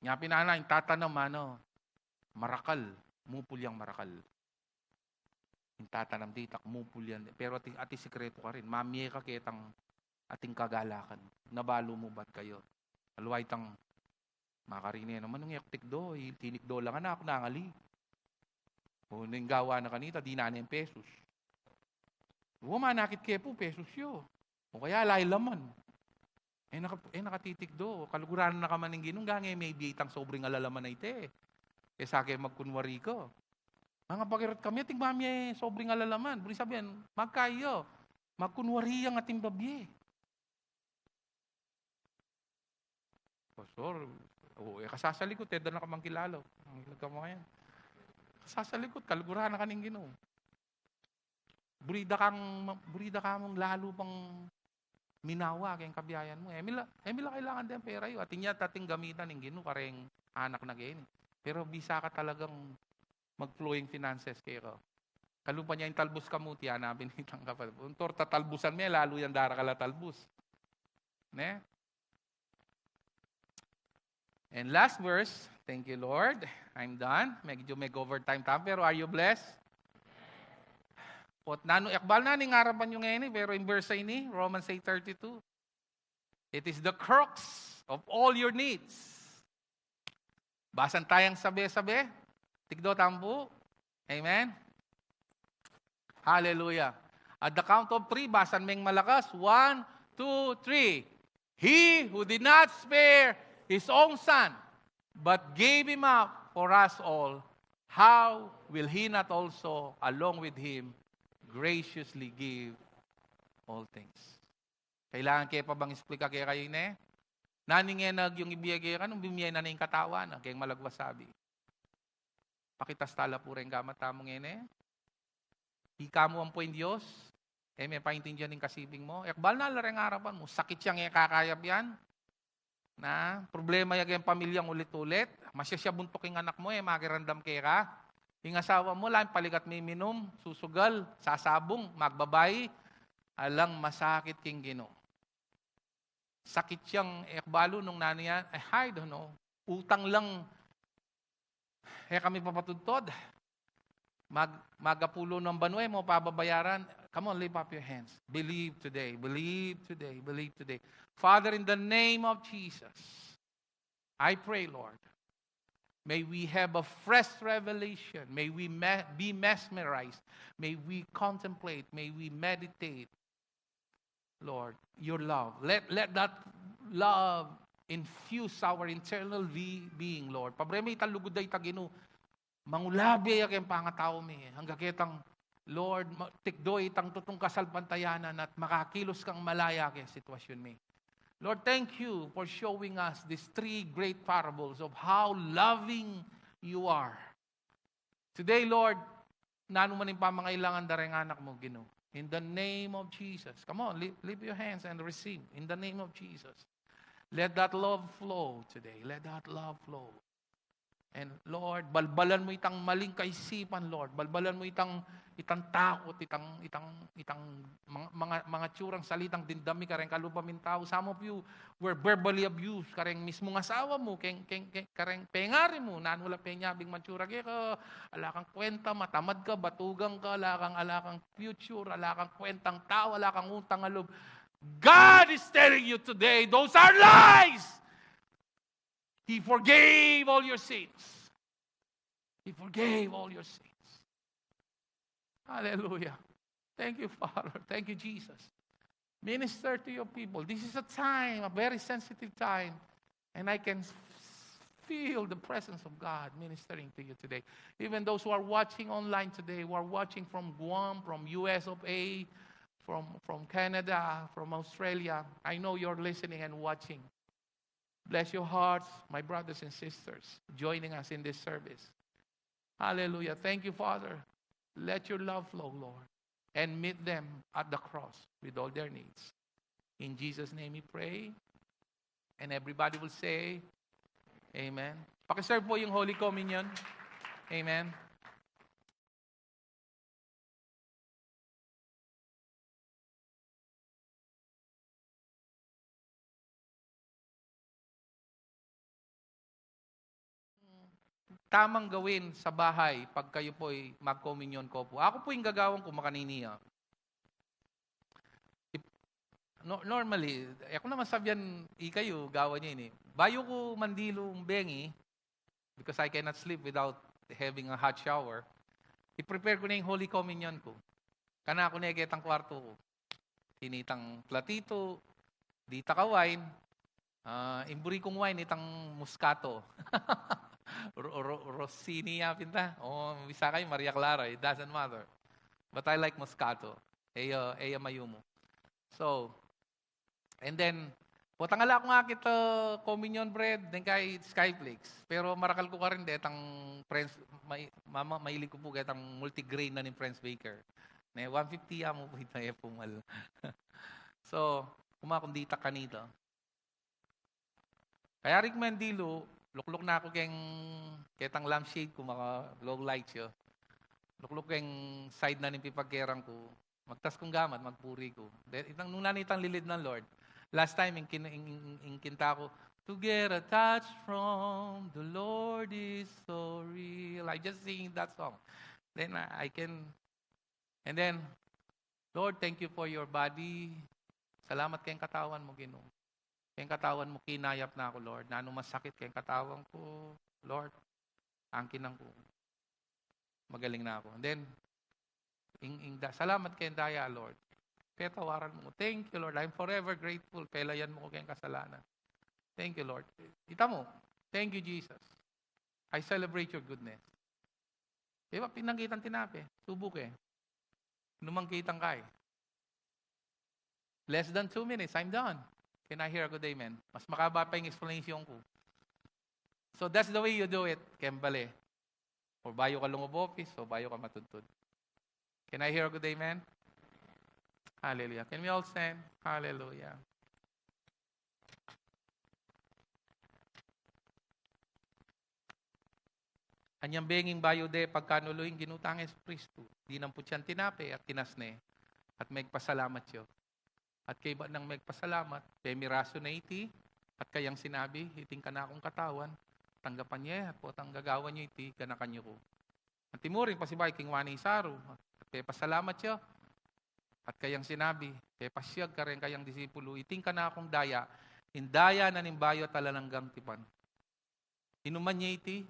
Nya pin, ana, ing tatanam, ano, marakal, mupul yang marakal. Ing tatanam ditak, mupul yan. Pero ating, ating sikretu karin, mamie ka ketang ating kagalakan. Nabalu mu bat kayu? Aliwa itang makarine naman, nung e ku tikdo, i-, tinikdo la nga, aku nangali. O, ning gawa na kanita, dinan neng pesos. Wa, manakit ke pu, pesos yu. O kaya ala ing laman. E na ka, e na ka titikdo, kaluguran na ka man ning Ginu, nung e me bie itang sobring alalaman a iti. E sa ke magkunwari ka. Mangapakirat kami, ating mamie sobring alalaman. Buri sabian, magkayu, magkunwari yang ating babie. Pastor, o, e ka sasalikut, e, da na ka mang kilala. Ang ilag ka mo ngayon. Sasalikut, kaluguran na ka ning Ginu. Buri da kang, buri da ka mung lalu pang minawa keng kabiayan mu. E mu la, e mu la kailangan deng pera yu. Atin ya, atin gamitan ning Ginu kareng anak na keni. Pero bisa ka talagang mag-flowing finances keka. Kalupa nya ing talbus kamu, tiyan na binitang ka pa. Untor tatalbusan me, lalu yang darakal a talbus. Ne? And last verse, thank you, Lord. I'm done. Medyo mag-overtime tamu, pero are you blessed? Pot nanu, ekbal na ning arapan yu ngeni, pero in verse ini, Romans eight thirty-two, it is the crux of all your needs. Basan tayang sabe-sabe. Tikdo tamu pu. Amen? Hallelujah. At the count of three, basan meng malakas. One, two, three. He who did not spare his own son, but gave him up for us all, how will he not also, along with him, graciously give all things? Kailangan ke pa bang isplika kekayu ini? Nanu ing e na agyung ibie keka nung bimie na ne ing katawan na, keng malagwa sabi. Pakitas tala pu reng gamat tamu ngeni. Ika mu ampo ing Dios, e me paintindian ing kasibing mu. Ekbal na la reng arapan mu, sakit yang e kakayap yan. Na, problema ya keng pamilyang ulit-ulit. Masya siya buntuk ing anak mu, e makiramdam keka. Ing asawa mu, lain palikat miminum, susugal, sasabung, magbabai, alang masakit king Ginu. Sakit yang ekbalu nung nanu yan, eh, I don't know. Utang lang, e kami papatudtod. Mag, magapulo ng banwa, e mo pababayaran. Come on, lift up your hands. Believe today, believe today, believe today. Father, in the name of Jesus, I pray, Lord, may we have a fresh revelation. May we me- be mesmerized. May we contemplate. May we meditate, Lord, your love. Let, let that love infuse our internal be- being, Lord. Pabreme itang lugud da ita, Ginu. Mangulabi ya keng pangatau mi. Angga ketang, Lord, ma- tikdo itang tutung kasalpantayanan at makakilos kang malaya keng sitwasyun mi. Lord, thank you for showing us these three great parables of how loving you are. Today, Lord, nanu man ing pamangailangan da reng anak mu, Ginu. In the name of Jesus. Come on, li- lift your hands and receive. In the name of Jesus. Let that love flow today. Let that love flow. And Lord, balbalan mu itang maling kaisipan, Lord. Balbalan mu itang, itang takut, itang, itang, itang mga, mga, mga tsurang salitang dimdam mi kareng kalupa ming tau. Some of you were verbally abused kareng mismung asawa mu, keng, keng, keng, kareng pengari mu, nanu la penyabing matsura keka, ala kang kwenta, matamad ka, batugan ka, ala kang, ala kang future, ala kang kwentang tau, ala kang utang a lub. God is telling you today, those are lies! He forgave all your sins. He forgave all your sins. Hallelujah. Thank you, Father. Thank you, Jesus. Minister to your people. This is a time, a very sensitive time. And I can f- feel the presence of God ministering to you today. Even those who are watching online today, who are watching from Guam, from U S of A, from, from Canada, from Australia, I know you're listening and watching. Bless your hearts, my brothers and sisters, joining us in this service. Hallelujah. Thank you, Father. Let your love flow, Lord, and meet them at the cross with all their needs. In Jesus' name we pray. And everybody will say, Amen. Pakiserve po yung Holy Communion. Amen. Tamang gawin sa bahay pag kayo po'y magkomunyon ko po. Ako po yung gagawan ko makanini, ah. If, no, normally, e ku naman sabian ikayu, gawa niyu ini. Bayu ku mandilung bengi, because I cannot sleep without having a hot shower, i-prepare ku na yung Holy Communion ku. Kanaku ne ketang kwartu ku. Ini itang platitu, dita ka wine, ah, ing buri kung wine, itang Moscato. Ro-, ro-, Rossini ya pinta. O, bisa kayu, Maria Clara, it doesn't matter. But I like Moscato. E ya, e ya mayumu. So, and then, potang ala kung akit, ah, communion bread, deng kay Skyflakes. Pero marakal ku karin detang French, may, mama, mahilig ku pu ketang multigrain na ning French baker. Ne, one fifty ya mu pu ita, e pumal. So, kuma kung dita kanita. Kaya rik mendilu, lukluk na ku keng, ketang lampshade ku, maka low light yu. Lukluk keng side na ning pipagkerang ku. Magtas kung gamat, magpuri ku. De, itang, nung nanu itang lilid ng Lord. Last time, ing, kin-, ing, ing, ing kinta ku, "To get a touch from the Lord is so real." I just singing that song. Then I, I can, and then, "Lord, thank you for your body." Salamat keng katawan mu, Ginu. Keng katawan mu, kinayap na ku, Lord. Nanu masakit keng katawan ku, Lord, angkinan ku. Magaling na ku. And then, ing, ing da-, salamat keng daya, Lord. Petawaran mu. Thank you, Lord. I'm forever grateful. Pelayan mu ku keng kasalanan. Thank you, Lord. Ita mu. Thank you, Jesus. I celebrate your goodness. Di ba, pinang kitang tinape. Subu ke. Inumang kitang kai. Less than two minutes, I'm done. Can I hear a good amen? Mas makaba pa ing explanation ku. So that's the way you do it, keng bale. O bayu ka lungub office, o bayu ka matudtud. Can I hear a good amen? Hallelujah. Can we all stand? Hallelujah. Anyang benging bayu de pagkanulu ing Ginu tang Jesucristo, dinampu yang tinape at tinas ne, at megpasalamat ya. At kaybat nang megpasalamat, pemirasu ne iti, at kayang sinabi, "Iti ing kanakung katawan, tanggapan ye, at potang gagawan ye iti, ganakan yu ku." Anti murin pasibayu king wani isaru, at pepasalamat ya, at kayang sinabi, pepasiag kareng kayang disipulu, "Iti ing kanakung daya, ing daya na ning bayu at alang anggang tipan. Inuman ye iti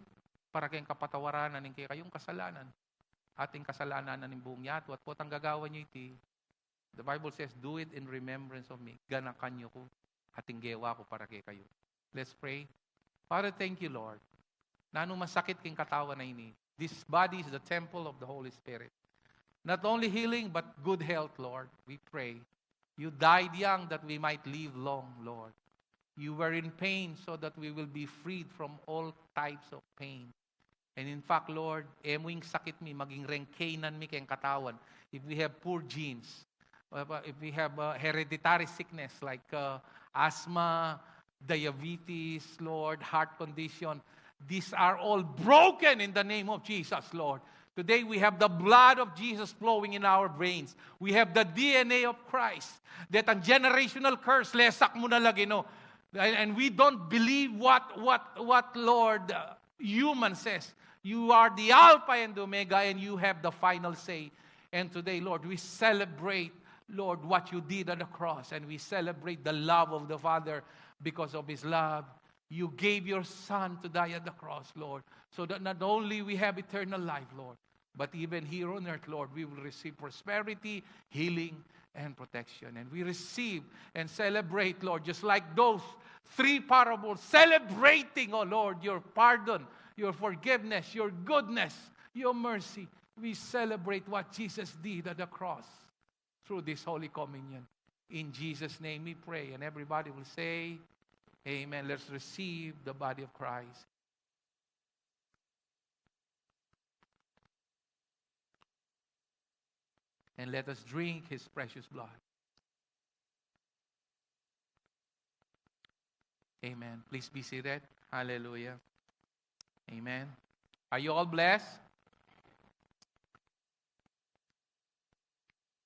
para keng kapatawaran na ning kekayung kasalanan, at ing kasalanan na ning buung yatu, at potang gagawan ye iti," the Bible says, "Do it in remembrance of me." Ganakan yu ku, at ing gewa ku para kekayu. Let's pray. Father, thank you, Lord. Nanu mang sakit king katawan a ini, this body is the temple of the Holy Spirit. Not only healing, but good health, Lord. We pray. You died young that we might live long, Lord. You were in pain so that we will be freed from all types of pain. And in fact, Lord, e mu ing sakit mi, maging reng kainan mi keng katawan. If we have poor genes, uh, if we have uh, hereditary sickness like uh, asthma, diabetes, Lord, heart condition, these are all broken in the name of Jesus, Lord. Today we have the blood of Jesus flowing in our veins. We have the D N A of Christ. That ang generational curse, lesak mu na lagi, no? And, and we don't believe what, what, what, Lord, uh, human says. You are the Alpha and Omega, and you have the final say. And today, Lord, we celebrate, Lord, what you did on the cross, and we celebrate the love of the Father. Because of his love, you gave your Son to die at the cross, Lord, so that not only we have eternal life, Lord, but even here on earth, Lord, we will receive prosperity, healing, and protection. And we receive and celebrate, Lord, just like those three parables, celebrating, oh Lord, your pardon, your forgiveness, your goodness, your mercy. We celebrate what Jesus did at the cross through this Holy Communion. In Jesus' name we pray. And everybody will say, "Amen." Let's receive the body of Christ. And let us drink his precious blood. Amen. Please be seated. Hallelujah. Amen. Are you all blessed?